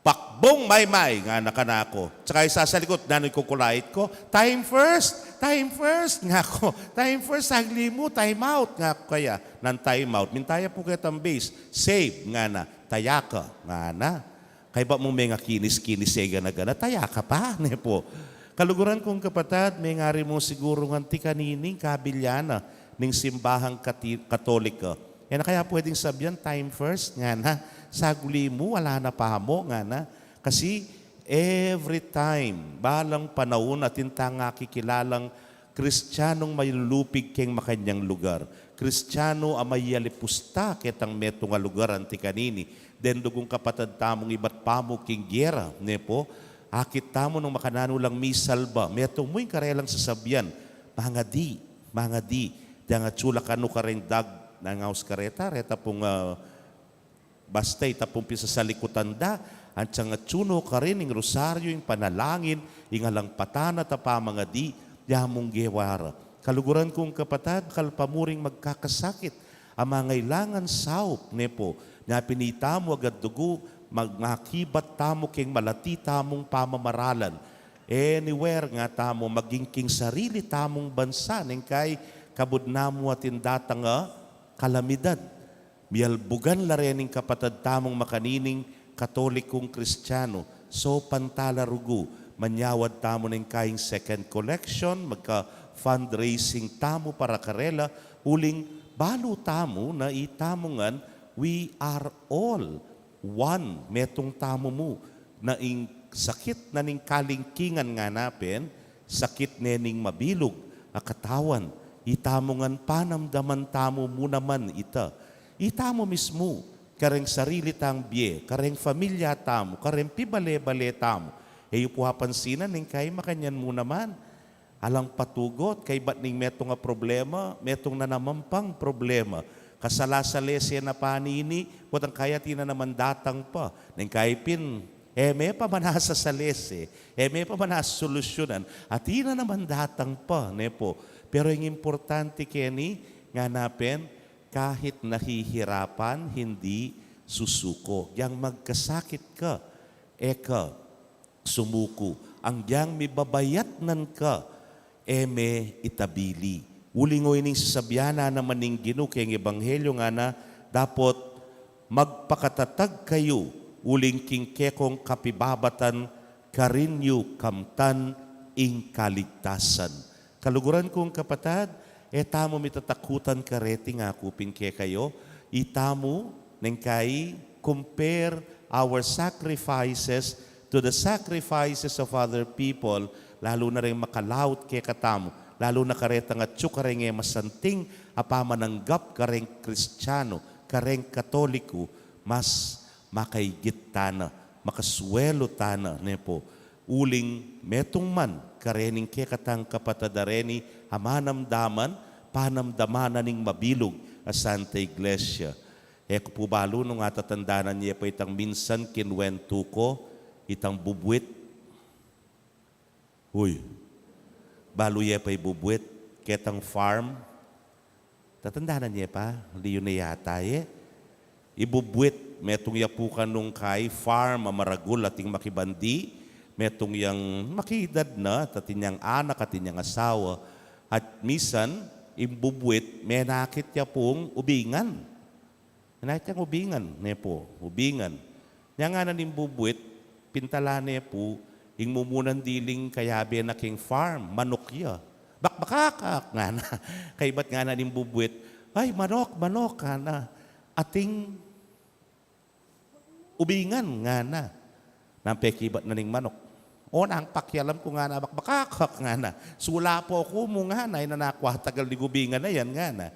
"Pakbung maymay," ngana kanaku. Tsaka isasalikut, nanu ing kukulait ku, "Time first! Time first!" ngaku. "Time first, sagli mu, time out!" ngaku kaya. Nanu time out? Minta ya pu ketang base. "Save!" ngana. "Taya ka!" ngana. Kaybat mu mengakinis-kinis e gana-gana, taya ka pa, ne pu. Kaluguran kung kapatad, mengari mu siguru ngan ti kanining kabilyan na ning simbahang kati-, Katolika. E na kaya pwedeng sabyan, "Time first," ngana, "sagli mu, ala na pa mu," ngana. Kasi every time, balang panaun, atin tang akikilalang Kristiyanung mayulupig keng makanyang lugar. Kristiyanu a mayalipusta ketang metung a lugar anti kanini. Deng dugung kapatad tamung ibat pamu king gera, ne pu? Akit tamu nung makananu lang misalba. Metung mu ing karelang sasabyan, "Mangadi, mangadi." Deng atsu la kanu kareng dag, nangaus kareta, reta pung, ah, basta ita pung pisasalikutan da, agyang atsu no karin ing rosaryu, ing panalangin, ing alang patana ta pamangadi, ya mung gewa ra. Kaluguran kung kapatad, kalpa mu ring magkakasakit a mangailangan saup, ne pu? Nya pin itamu agad dugu, mag-, makibat tamu keng malati tamung pamamaralan. Anywhere nga tamu, maging king sarili tamung bansa, neng kai kabud na mu atin datang a kalamidad. Miyalbugan la reng kapatad tamung makanining Katolikung Kristiyanu. So, pantala rugu, manyawad tamu neng kaing second collection, magka-fundraising tamu para karela, uling balu tamu na itamu ngan, we are all one, metung tamu mu, na ing sakit na ning kalingkingan ngana pin, sakit ne ning mabilug a katawan, itamu ngan panamdaman tamu mu naman ita. Itamu mismu, kareng sarili tang bie, kareng familia tamu, kareng pibale-bale tamu. E yu pu apansinan neng kai makanyan mu naman. Alang patugut, kaybat ning metung a problema, metung na naman pang problema. Kasalasalese na pa nini, potang kaya atin na naman datang pa. Neng kai pin, e me pa man asasalese, e me pa man asasolusyunan, atin na naman datang pa, ne pu? Pero ing importante keni, ngana pin, kahit nahihirapan, hindi susuko. Yang magkasakit ka, e ka sumuku. Ang yang mibabayatnan ka, e me itabili. Uling o ining sasabian na naman ning Ginu keng Ebanghelyo ngana, dapot magpakatatag kayu, uling king kekong kapibabatan, karin yu kamtan ing kaligtasan. Kaluguran kung kapatad, e tamu mitatakutan kareti ngaku pin kekayu, itamu, neng kai compare our sacrifices to the sacrifices of other people, lalu na reng makalaut kekatamu, lalu na karetang atyu kareng e masanting a pamananggap kareng Kristiano, kareng Katoliku, mas makaigit tana, makasuelu tana, ne po. Uling metung man karening kekatang kapatad a reni a manamdaman, panamdaman na ning mabilug a Santa Iglesia. E ku pu balu nung atatandanan ye pa itang minsan kinuwentu ko, itang bubwit. Uy, balu ye pa i bubwit, ketang farm. Tatandanan ye pa, liyu ne yata ye. I bubwit, metung ya pu kanung kai farm a maragul ating makibandi, metung yang makiedad na, atin yang anak, atin yang asawa. At misan, i bubwit, menakit ya pung ubingan. Menakit yang ubingan, ne po, ubingan. Nya ngana ning bubwit, pintala ne pu, ing mumunan diling kayabe na king farm, manuk ya. Bakbakakak, ngana. Kaybat ngana ning bubwit, "Ay, manuk, manuk," ngana. "Ating ubingan," ngana. Nang pekibat na ning manuk, "O, nang pakialam ku," ngana, "bakbakakak," ngana. "Sula po ku mu," ngana, "ina na ku atagal ning ubingan a yan," ngana.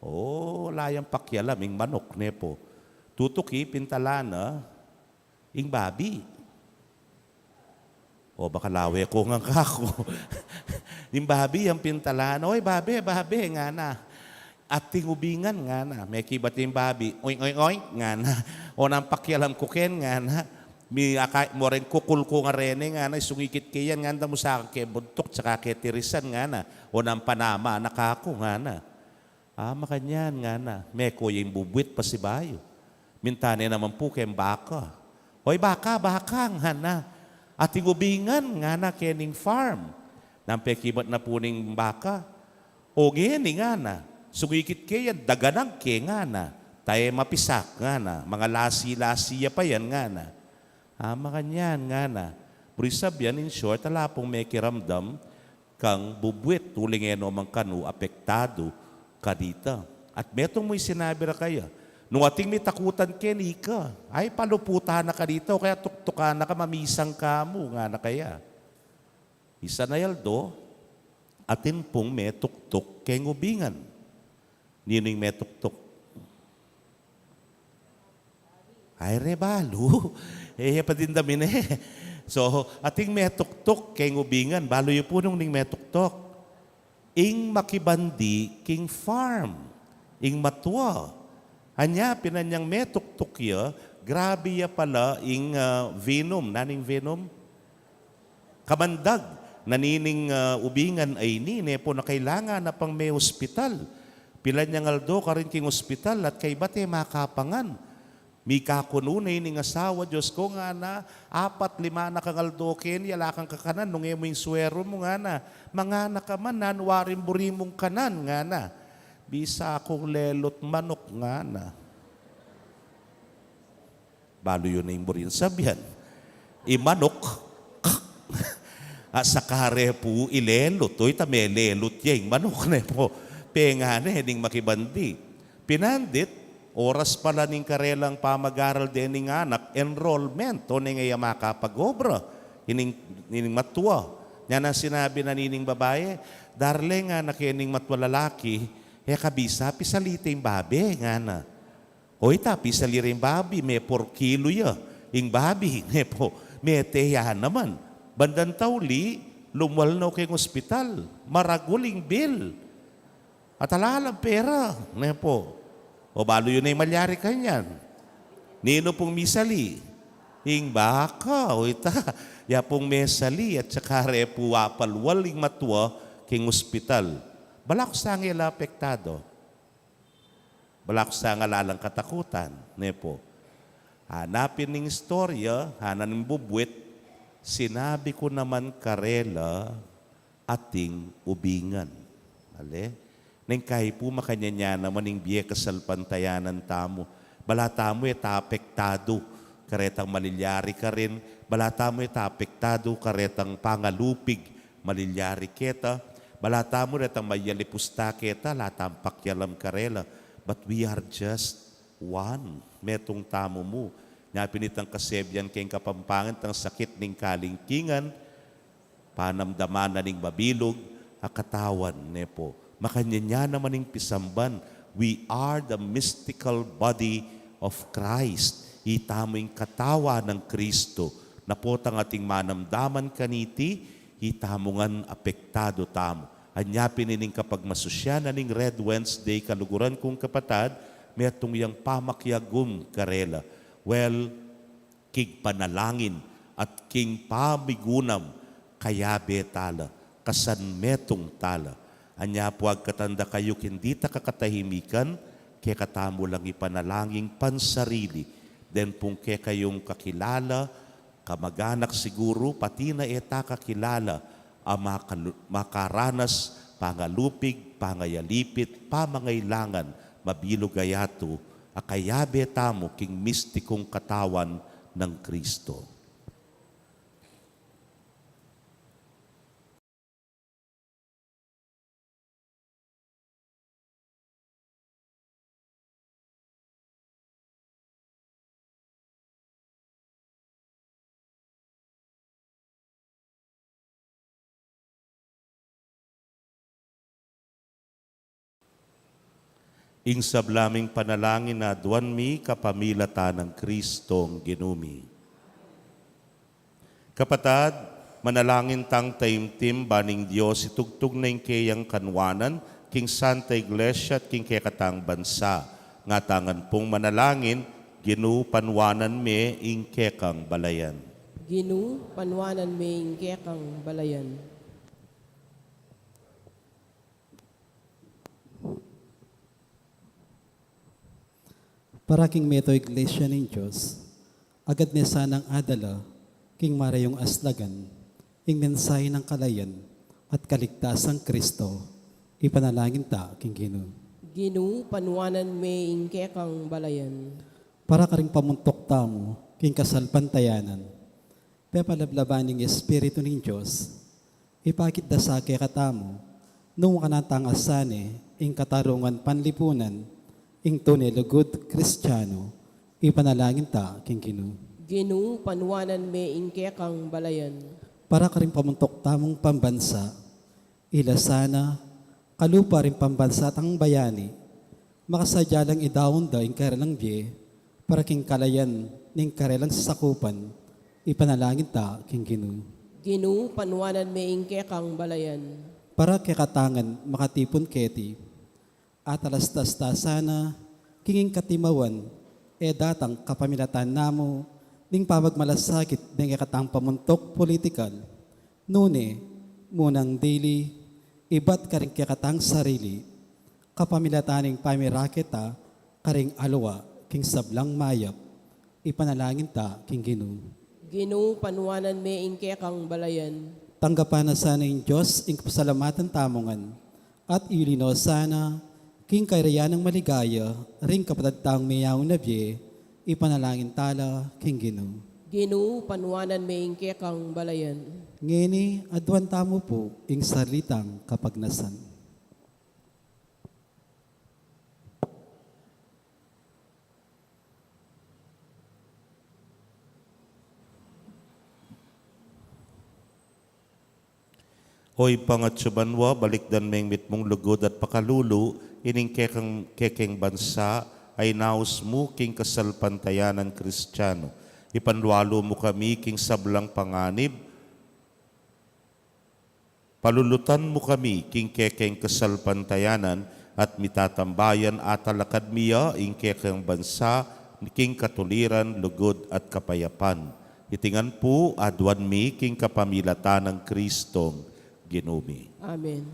O, ala yang pakialam ing manuk, ne po. Tutuki, pintala na ing babi. O, bakalawe ku ngan kaku. Ing babi yang pintala na, "Oy, babe, babe," ngana. "Ating ubingan," ngana. Mekibat ing babi, "Oink, oink, oink," ngana. "O, nang pakialam ku ken," ngana. "Mi aka, mo reng kukul ku nga reni," ngana, "isungikit ke yan," ngana, "da mu sa ke buntuk, tsaka ke tirisan," ngana. "O, nang panama na kaku," ngana. "A, makanyan," ngana. Meko ya ing bubwit pasibayu. Minta ne naman pu keng baka. "Oy, baka, baka," ngana. "Ating ubingan," ngana, "kening farm." Nang pekibat na pu ning baka, "O, ngeni," ngana. "Sungikit ke yan, daganan ke," ngana. "Ta e mapisak," ngana. "Mangalasi-lasi ya pa yan," ngana. "A, makanyan," ngana. Buri sabian, in short, ala pung mekiramdam kang bubwit, uling e no man kanu apektadu kanita. At metung mu ing sinabi ra kaya, "Nung ating mitakutan keni ka, ay, paluputan na kanita, o kaya tuktukan na ka, mamisang ka mu," ngana kaya. Misan a aldo, atin pung metuktuk keng ubingan. Ninu ing metuktuk? Ay, rebalu. E, e pa din damin e. So, ating metuktuk keng ubingan, balu yu pu nung ning metuktuk. Ing makibandi king farm, ing matua. Anya, pinanyang metuktuk ya, grabe ya pala ing, ah, venom. Naning venom? Kamandag na nining, ah, ubingan a ini, ne po, na kailangan na pang me-ospital. Pila nyang aldo karin king ospital at kaybat e makapangan. Mikakunu ne ining asawa, "Dios ko," ngana, "apat lima na kang aldo keni, ala kang kakanan, nung e mu ing suweru mu," ngana. "Mangana ka man, nanu waring buri mung kanan?" ngana. "Bisa kung lelut manuk," ngana. Balu yu na ing buri nang sabian. I manuk, a, saka re pu ilelut, o ita melelut ya ing manuk, ne po. Pengane ning makibandi. Pinandit, oras pala ning karelang pamag-aral dening anak, enrollment, o neng e ya makapag-obra ining, ining matua. Nya nang sinabi na nining babae, "Darling," ngana, "kening matua lalaki, e ka bisa pisalite ing babe," ngana. O ita, pisali re ing babi, me por kilo ya ing babi, ne po, mete ya naman. Bandang tauli, lumwal no keng ospital, maragul ing bill. At ala lang pera, ne po. O balu yu na ing malyari kanyan. Ninu pung misali? Ing baka, o ita, ya pung mesali, at saka re pu apalwal ing matua keng ospital. Bala ku sangila apektado. Bala ku sangila alang katakutan, ne po. Hanapin ning istorya, hanan ning bubwit, "Sinabi ku naman karela, ating ubingan." Ale? Neng kaipu, makanyan ya naman ing bie kasalpantayanan tamu. Bala tamu e ta apektadu karetang malilyari karin, bala tamu e ta apektadu karetang pangalupig malilyari keta, bala tamu retang mayalipus ta keta, ala tang pakialam karela. But we are just one. Metung tamu mu. Nya pin itang kasebian keng Kapampangan tang sakit ning kalingkingan, panamdaman na ning mabilug a katawan, ne pu. Makanyan ya naman ing pisamban, "We are the mystical body of Christ." Itamu ing katawan nang Kristo. Na potang ating manamdaman kaniti, itamu ngan apektadu tamu. Anya pin ining kapagmasusyan na ning Red Wednesday, kaluguran kung kapatad, metung yang pamakiagum karela. Well, king panalangin at king pamigunam, kayabe tala, kasanmetung tala. Anya pu, agkatan da kayu king ditak a katahimikan, kekatamu lang ipanalangin pansarili, den pung kekayung kakilala, kamag-anak siguru, pati na e ta kakilala, a makalu-, makaranas pangalupig, pangayalipit, pamangailangan, mabilug a yatu, a kayabe tamu king mistikung katawan nang Kristo. Ing sabla ming panalangin aduan mi kapamilatan nang Kristong Ginu mi. Kapatad, manalangin tang taimtim, ban ning Dios itugtug na ing keyang kanuanan king Santa Iglesia at king kekatang bansa. Nga ta ngan pung manalangin, Ginu, panuanan me ing kekang balayan. Ginu, panuanan me ing kekang balayan. Para king meto Iglesia ning Dios, agad ne sanang adala king marayung aslagan ing mensahe nang kalayan at kaligtasang Kristo, ipanalangin ta king Ginu. Ginu, panuanan me ing kekang balayan. Para karing pamuntuk tamu king kasalpantayanan, pepalablaban ning Espiritu ning Dios, ipakit da sa kekatamu nung makanatang a sane ing katarungan panlipunan, ing tune lugud Kristiano, ipanalangin ta king Ginu. Ginu, panuanan me ing kekang balayan. Para karing pamuntuk tamung pambansa, ila sana kalupa ring pambansa tang bayani, makasadya lang idaun da ing karelang bie para king kalayan ning karelang sasakupan, ipanalangin ta king Ginu. Ginu, panuanan me ing kekang balayan. Para kekatang ngan makatipun keti, atalastas ta sana king ing katimawan, e datang kapamilatan namu ning pamagmalasakit deng kekatang pamuntuk politikal, nune, munang dili, ibat karing kekatang sarili, kapamilatan ning pamirakit ta karing aliwa king sablang mayap, ipanalangin ta king Ginu. Ginu, panuanan me ing kekang balayan. Tanggapan na sana ning Dios ing kapasalamatan tamu ngan, at iyuli no sana king kayarian nang maligaya ring kapatad tang meyaun a bie, ipanalangin ta la king Ginu. Ginu, panuanan me ing kekang balayan. Ngeni, aduan tamu pu ing sarili tang kapagnasan. O Ibpa, atsu ka banua, balikdan me ing mitmung lugud at pakalulu ining kekang, kekeng bansa a inaus mu king kasalpantayanan Kristiano. Ipanlualu mu kami king sablang panganib, palulutan mu kami king kekeng kasalpantayanan, at mitatambayan a talakad mi ya ing kekeng bansa king katuliran, lugud at kapayapan. Iti ngan pu aduan mi king kapamilatan nang Kristong Ginu mi. Amen.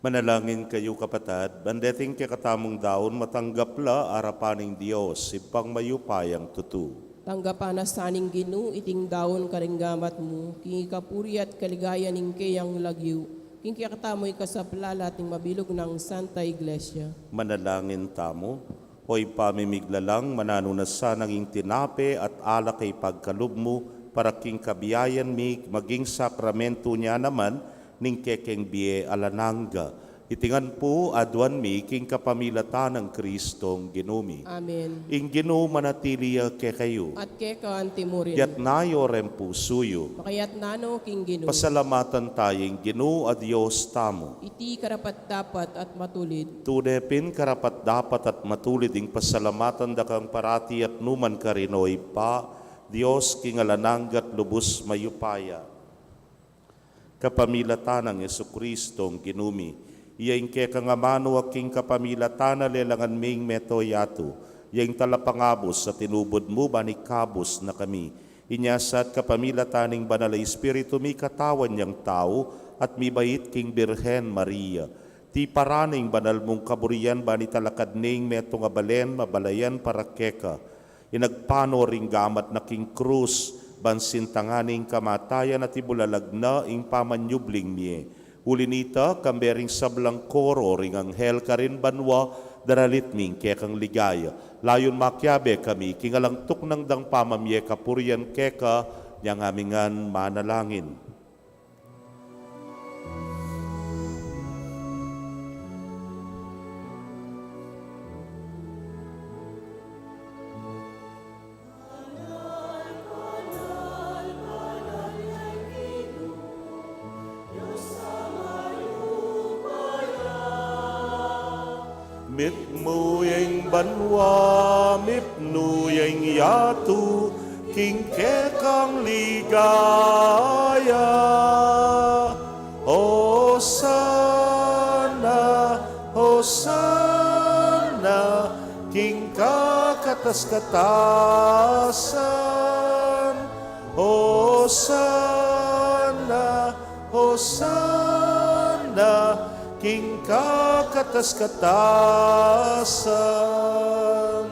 Manalangin kayu, kapatad, ban deting kekatamung daun matanggap la arapan ning Dios, Ibpang mayupayang tutu. Tanggapan na sa ning Ginu iting daun karing gamat mu, king ikapuri at kaligayan ning keyang lagyu, king kekatamung ikasaplala at ning mabilug nang Santa Iglesia. Manalangin tamu. O Ibpa mi miglalang, mananu na sanang ing tinape at alak a ipagkalub mu, para king kabiayan mi maging sakramentu na naman ning kekeng bie alang angga. Iti ngan pu aduan mi king kapamilatan nang Kristong Ginu mi. Amen. Ing Ginu manatili ya kekayu. At keka antimurin. Itas yu reng pusu yu. Makayatas no king Ginu. Pasalamatan taya ing Ginu a Dios tamu. Iti karapat-dapat at matulid. Tune pin karapat-dapat at matulid ing pasalamatan da kang parati at nukarin man, O Ibpa, Dios king alang angga at lubus mayupaya. Kapamilatan nang Jesukristong Ginu mi, iya ing kekang amanu a king kapamilatan na lelangan ming meto yatu, iya ing talapangabus a tinubud mu ban ikabus na kami. Inya sa at kapamilatan ning Banal a Espiritu mi katawan yang tau at mibait king Birhen Maria. Tiparan ning banal mung kaburian ban italakad ning metung a balen mabalayan para keka. Inagpano ring gamat na king krus, ban sintangan ing kamatayan at ibulalag na ing pamanyubling mie. Uli nita, kambe ring sablang koro ring anghel karin banua, daralit mi ing kekang ligaya. Layun makiabe kami king alang tuknang dang pamamie kapurian keka, inyang ami ngan manalangin. Mitmu ya ing banua, mipnu ya ing yatu, king kekang ligaya. Hosana, Hosana, king kakatas-katasan. Hosana, Hosana, king kakatas-katasan.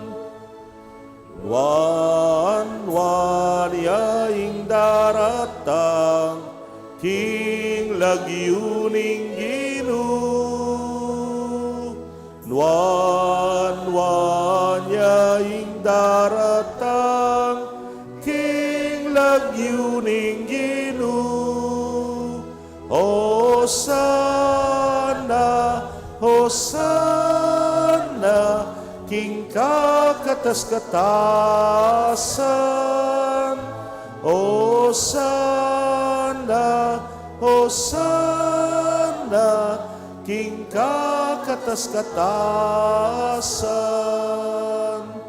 Nuan, nuan ya ing daratang king lagyu ning Ginu. Nuan, nuan ya ing daratang king lagyu ning Ginu. Hosana, Hosana, king kakatas-katasan. Hosana, Hosana, king kakatas-katasan.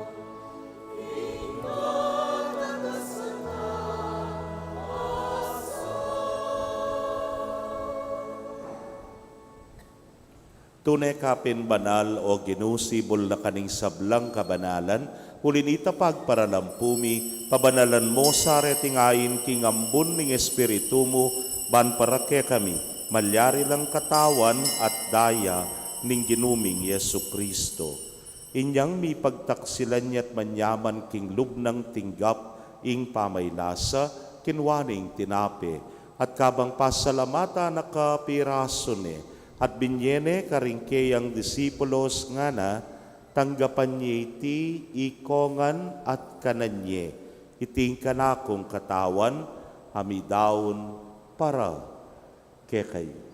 Tune ka pin banal, O Ginu, sibul na ka ning sablang kabanalan, uli nita pagparalampu mi, pabanalan mo sa reting ain king ambun ning Espiritu mu, ban para kekami malyari lang katawan at daya ning Ginu ming Jesucristo. Inyang mipagtaksilan ya't manyaman king lub nang tinggap ing pamaylasa, kinua ne ing tinape, at kabang pasalamatan na ka, pirasu ne, at binye ne karing keyang disipulos ngana, tanggapan ye iti ikongan at kanan ye, iti ing kanakung katawan a midaun para kekayu.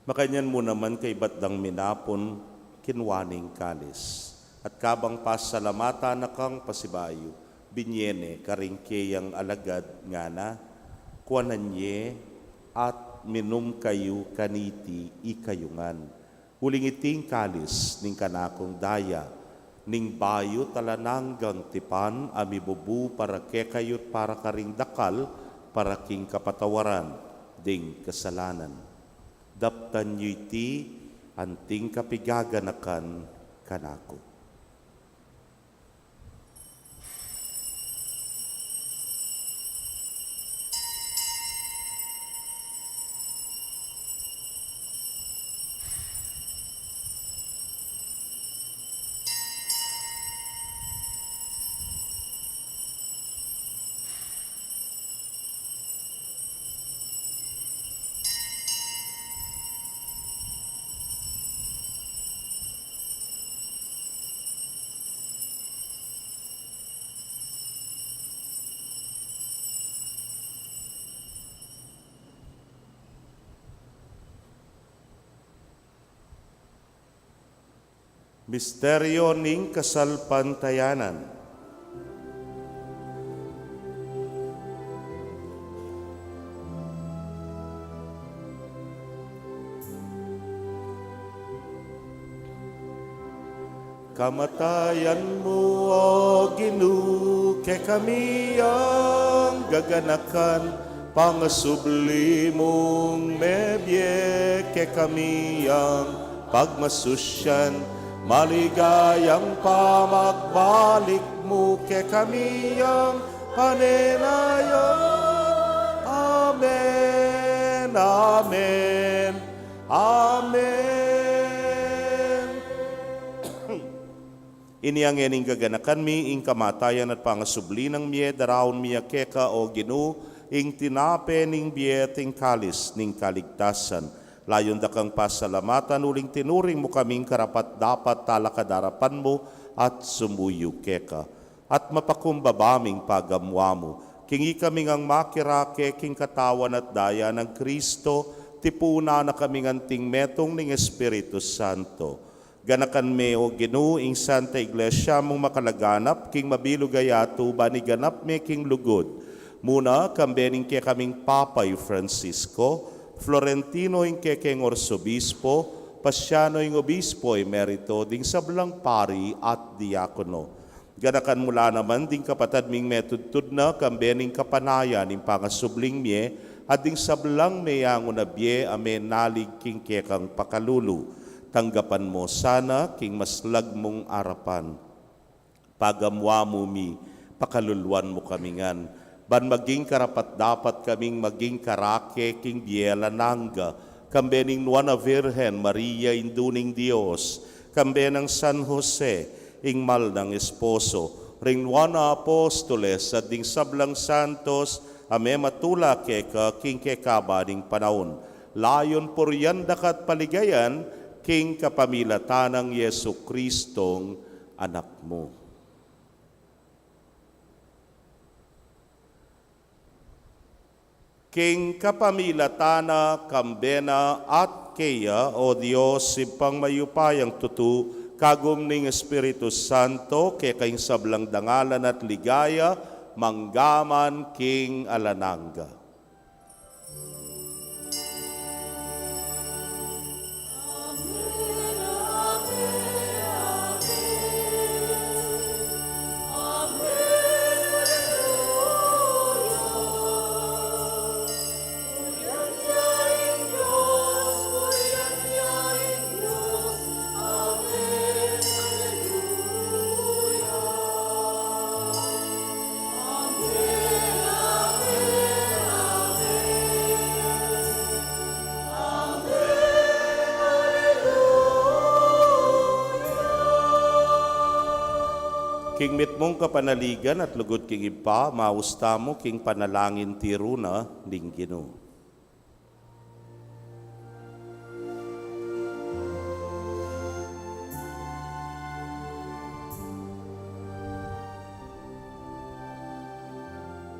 Makanyan mu naman kaybat dang minapun, Kinua ne ing kalis, at kabang pasalamatan na kang pasibayu, binye ne karing keyang alagad, ngana: Kuanan ye at minum kayu kaniti ikayu ngan. Uling iti ing kalis ning kanakung daya, ning bayu at alang anggang tipan, a mibubu para kekayu at para karing dakal, para king kapatawaran ding kasalanan. Daptan yu iti anting kapigaganakan kanaku. Misteryo ning kasalpantayanan. Kamatayan mu, O Ginu, kekami yang gaganakan, pangasubli mung mebie kekami yang pagmasusyan, maligayang pamagbalik mu kekami yang panenayan. Amen, amen, amen. Ini a ngening gaganakan mi, ing kamatayan at pangasubli nang mie, daraun mi ya keka, O Ginu, ing tinape ning bie at ing kalis ning kaligtasan. Layun da kang pasalamatan uling tinuring mu kaming karapat-dapat talakad arapan mu at sumuyu keka. At mapakumbaba ming pagamuan mu, king ikami ngang makirake king katawan at daya nang Kristo, tipunan na kaming anting metung ning Espiritu Santo. Ganakan me, O Ginu, ing Santa Iglesia mung makalaganap king mabilug a yatu, ban iganap me king lugud. Muna, kambe ning kekaming Papa i Francisco, Florentino ing kekeng Arsobispo, Pasiano ing Obispo Emerito, ding sablang pari at diakono. Ganakan mu la naman ding kapatad ming metudtud na, kambe ning kapanayan ning pangasubling mie, at ding sablang meyangu na bie a menalig king kekang pakalulu. Tanggapan mu sana king maslag mung arapan. Pagamuan mu mi, pakaluluan mu kami ngan, ban maging karapat-dapat kaming maging karake king bie alang angga, kambe ning Nuan a Virgen Maria, Indu ning Dios, kambe nang San Jose, ing mal nang esposo, ring Nuan a Apostoles, at ding sablang santos a mematula keka king kekaba ning panaun. Layun purian da ka at paligayan king kapamilatan nang Jesucristong Anak mu. King kapamilatan na, kambe na, at keya, O Dios, Ibpang mayupayang tutu, kagum ning Espiritu Santo, keka ing sablang dangalan at ligaya, mangga man king alang angga. King mitmung kapanaligan at lugud king Ibpa, maus tamu king panalangin tiru na ning Ginu.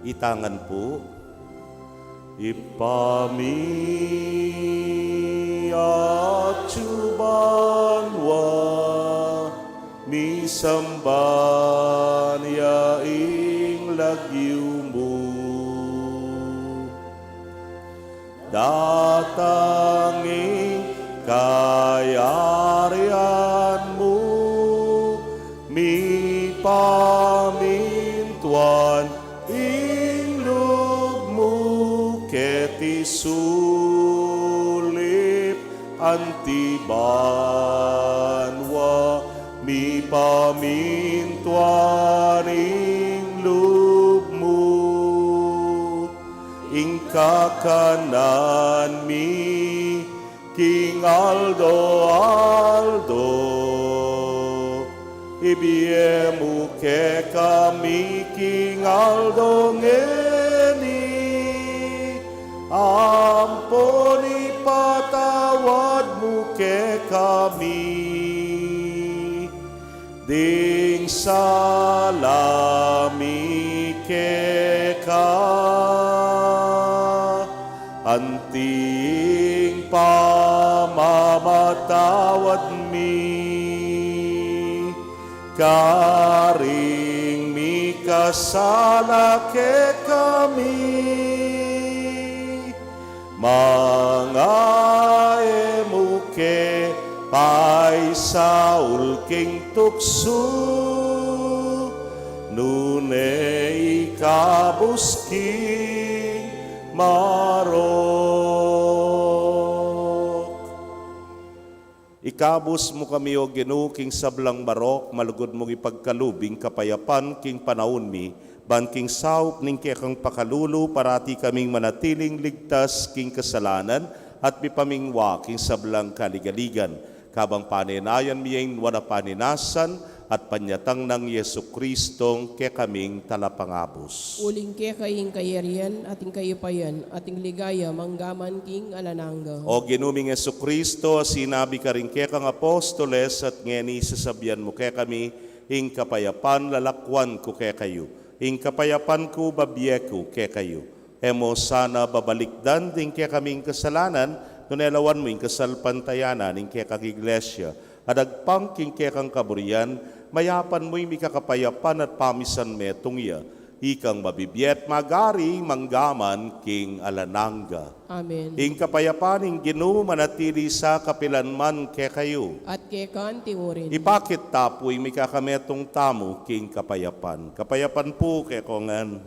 Itangan pu. Ibpa mi, atsu ka banua, misamban ya ing lagyu mu. Datang ing kayarian mu, mipamintuan ing lub mu keti sulip anti banua, mipamintuan ing lub mu. Ing kakanan mi king aldo-aldo ibie mu kekami king aldo ngeni, ampon ipatawad mu kekami ding sala mi keka, anti ing pamamatawad mi karing mikasala kekami. Manga e mu ke paisaul king tuksu, nune ikabus king marok. Ikabus mu kami, O Ginu, king sablang marok, malugud mung ipagkalub ing kapayapan king panaun mi, ban king saup ning kekang pakalulu, parati kaming manatiling ligtas king kasalanan at mipamingwa king sablang kaligaligan. Kabang panenayan mi ing nuan a paninasan at panyatang nang Jesucristong kekaming Talapangabus. Uling keka ing kayarian, at ing kayupayan, at ing ligaya, mangga man king alang angga. O Ginu ming Jesucristo, a sinabi karing kekang apostoles, at ngeni sasabian mu kekami, ing kapayapan lalakwan ku kekayu, ing kapayapan ku babie ku kekayu. E mu sana babalikdan ding kekaming kasalanan, nune lawan mu ing kasalpantayanan ning kekang Iglesia, a dagpang king kekang kaburian, mayapan mu ing mikakapayapan at pamisan metung ya, ikang mabibie at magari mangga man king alang angga. Amen. Ing kapayapan ning Ginu manatili sa kapilan man kekayu. At keka mu rin. Ipakit ta pu ing mikakametung tamu king kapayapan. Kapayapan pu kekongan.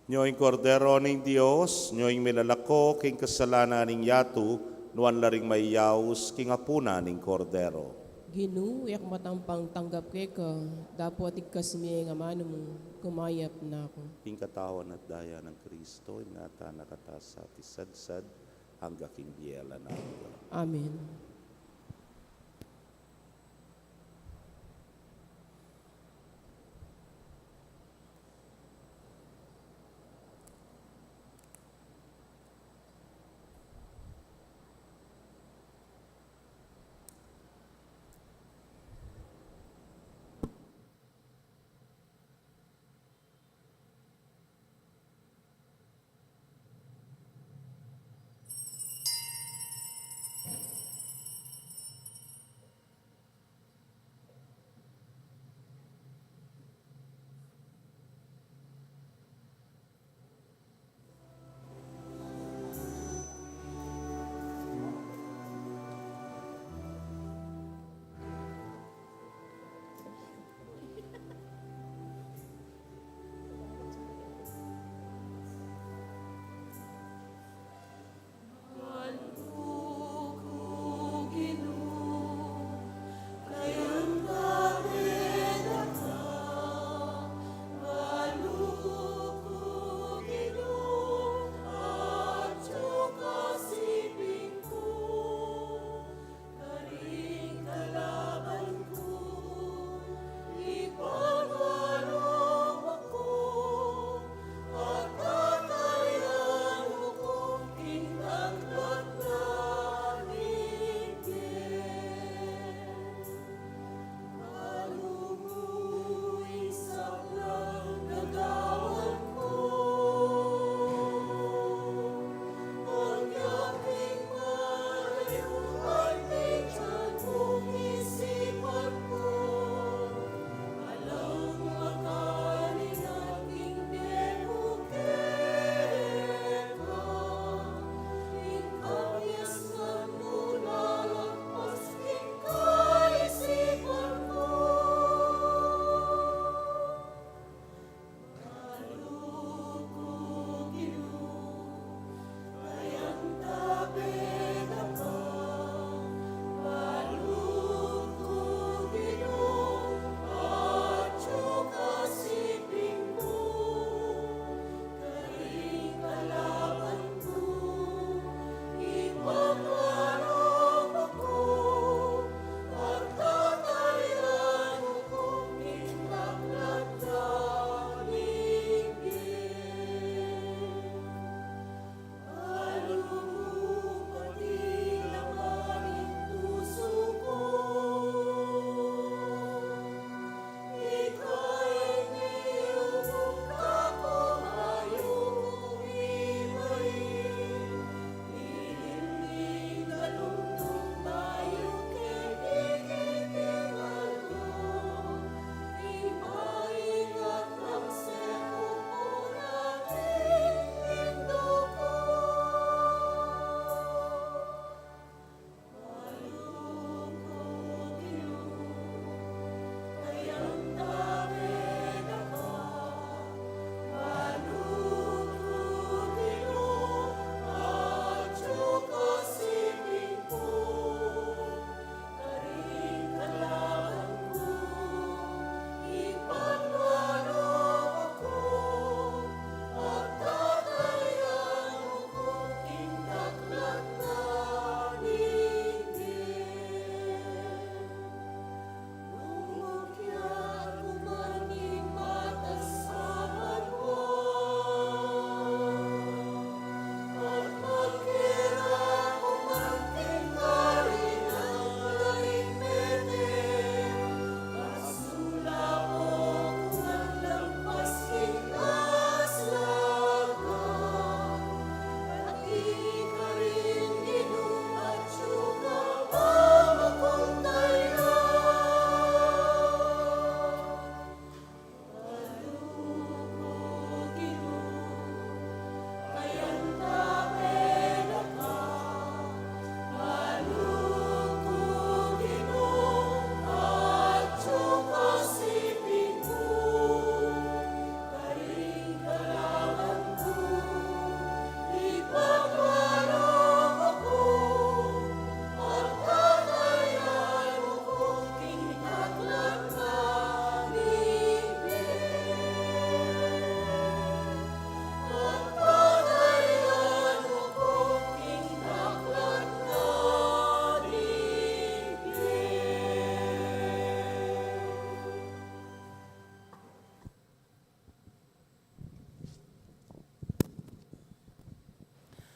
Nyo ing Kordero ning Dios, nyo ing milalako king kasalanan ning yatu, nuan la ring mayaus king apunan ning Kordero. Ginu, e ku matampang tanggap keka, dapot igkas mu ing amanu mu, kumayap na ku. Ing katawan at daya nang Kristo, ingatan na kata sa ati sadsad, angga king bie alang angga. Amen.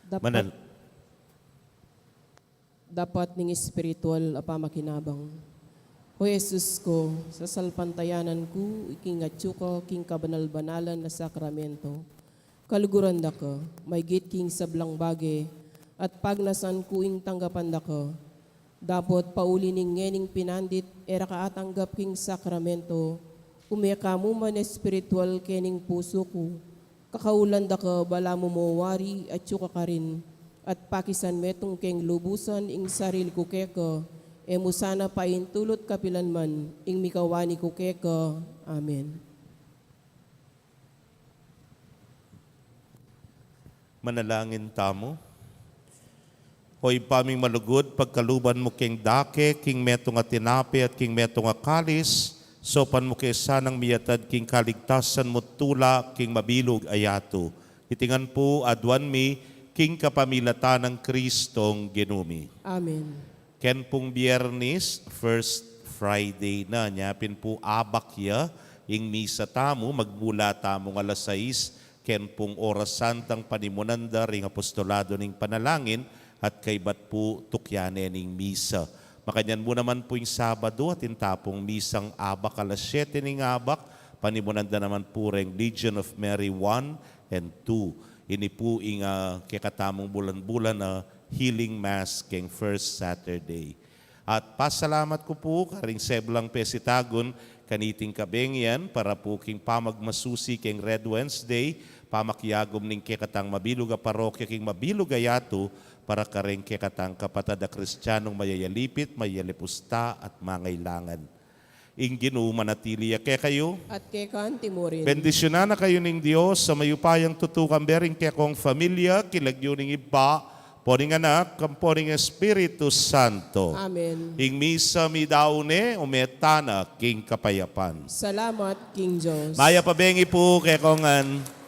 Dapat, Manal- dapat ning espiritual a pamakinabang. O Jesus ko, sasalpantayanan ku king atyu ka king kabanal-banalan a sakramento. Kaluguran da ka maygit king sablang bage, at pagnasan ku ing tanggapan da ka. Dapot pauli ning ngening pinandit e ra ka atanggap king sakramento, ume ka mu man espiritual kening pusu ku. Kakaulan da ka balamu mo wari atyu ka karin, at pakisan metung keng lubusan ing sarili ku keka, e mu sana paintulut kapilan man ing mikawani ku keka. Amen. Manalangin tamu. O Ibpa ming malugud, pagkaluban mu keng dake king metung a tinape at king metung a kalis, saupan mu ke sanang miyatad king kaligtasan mu tula king mabilug a yatu. Iti ngan pu aduan mi king kapamilatan nang Kristong Ginu mi. Amen. Ken pung Biernis, First Friday na, nya pin pu abak ya ing misa tamu, magmula tamung alas sais, ken pung oras santang panimunan da ring apostolado ning panalangin, at kaybat pu tukyan ne ning misa. Makanyan mu naman pu ing Sabado, atin ta pung misang abak alas siyete ning abak, panimunan da naman pu reng Legion of Mary one and two. Ini pu ing, ah, kekatamung bulan-bulan a healing mass keng first Saturday. At pasalamat ku pu karing seblang pesitagun kaniting kabeng yan para pu king pamagmasusi keng Red Wednesday, pamakiagum ning kekatang mabilug a parokya king mabilug a yatu para kareng kekatang kapatad a Kristianong mayayalipit, mayalipusta at mangailangan. Ing Ginu manatili ya kekayu. At keka naman murin. Bendisyunan na kayu ning Dios a mayupayang tutukan, bering kekong familia, king lagyu ning Ibpa, ampo ning Anak, ampo ning Espiritu Santo. Amen. Ing misa meyari ne, ume tana king kapayapan. Salamat king Dios. Mayap a bengi pu kekongan.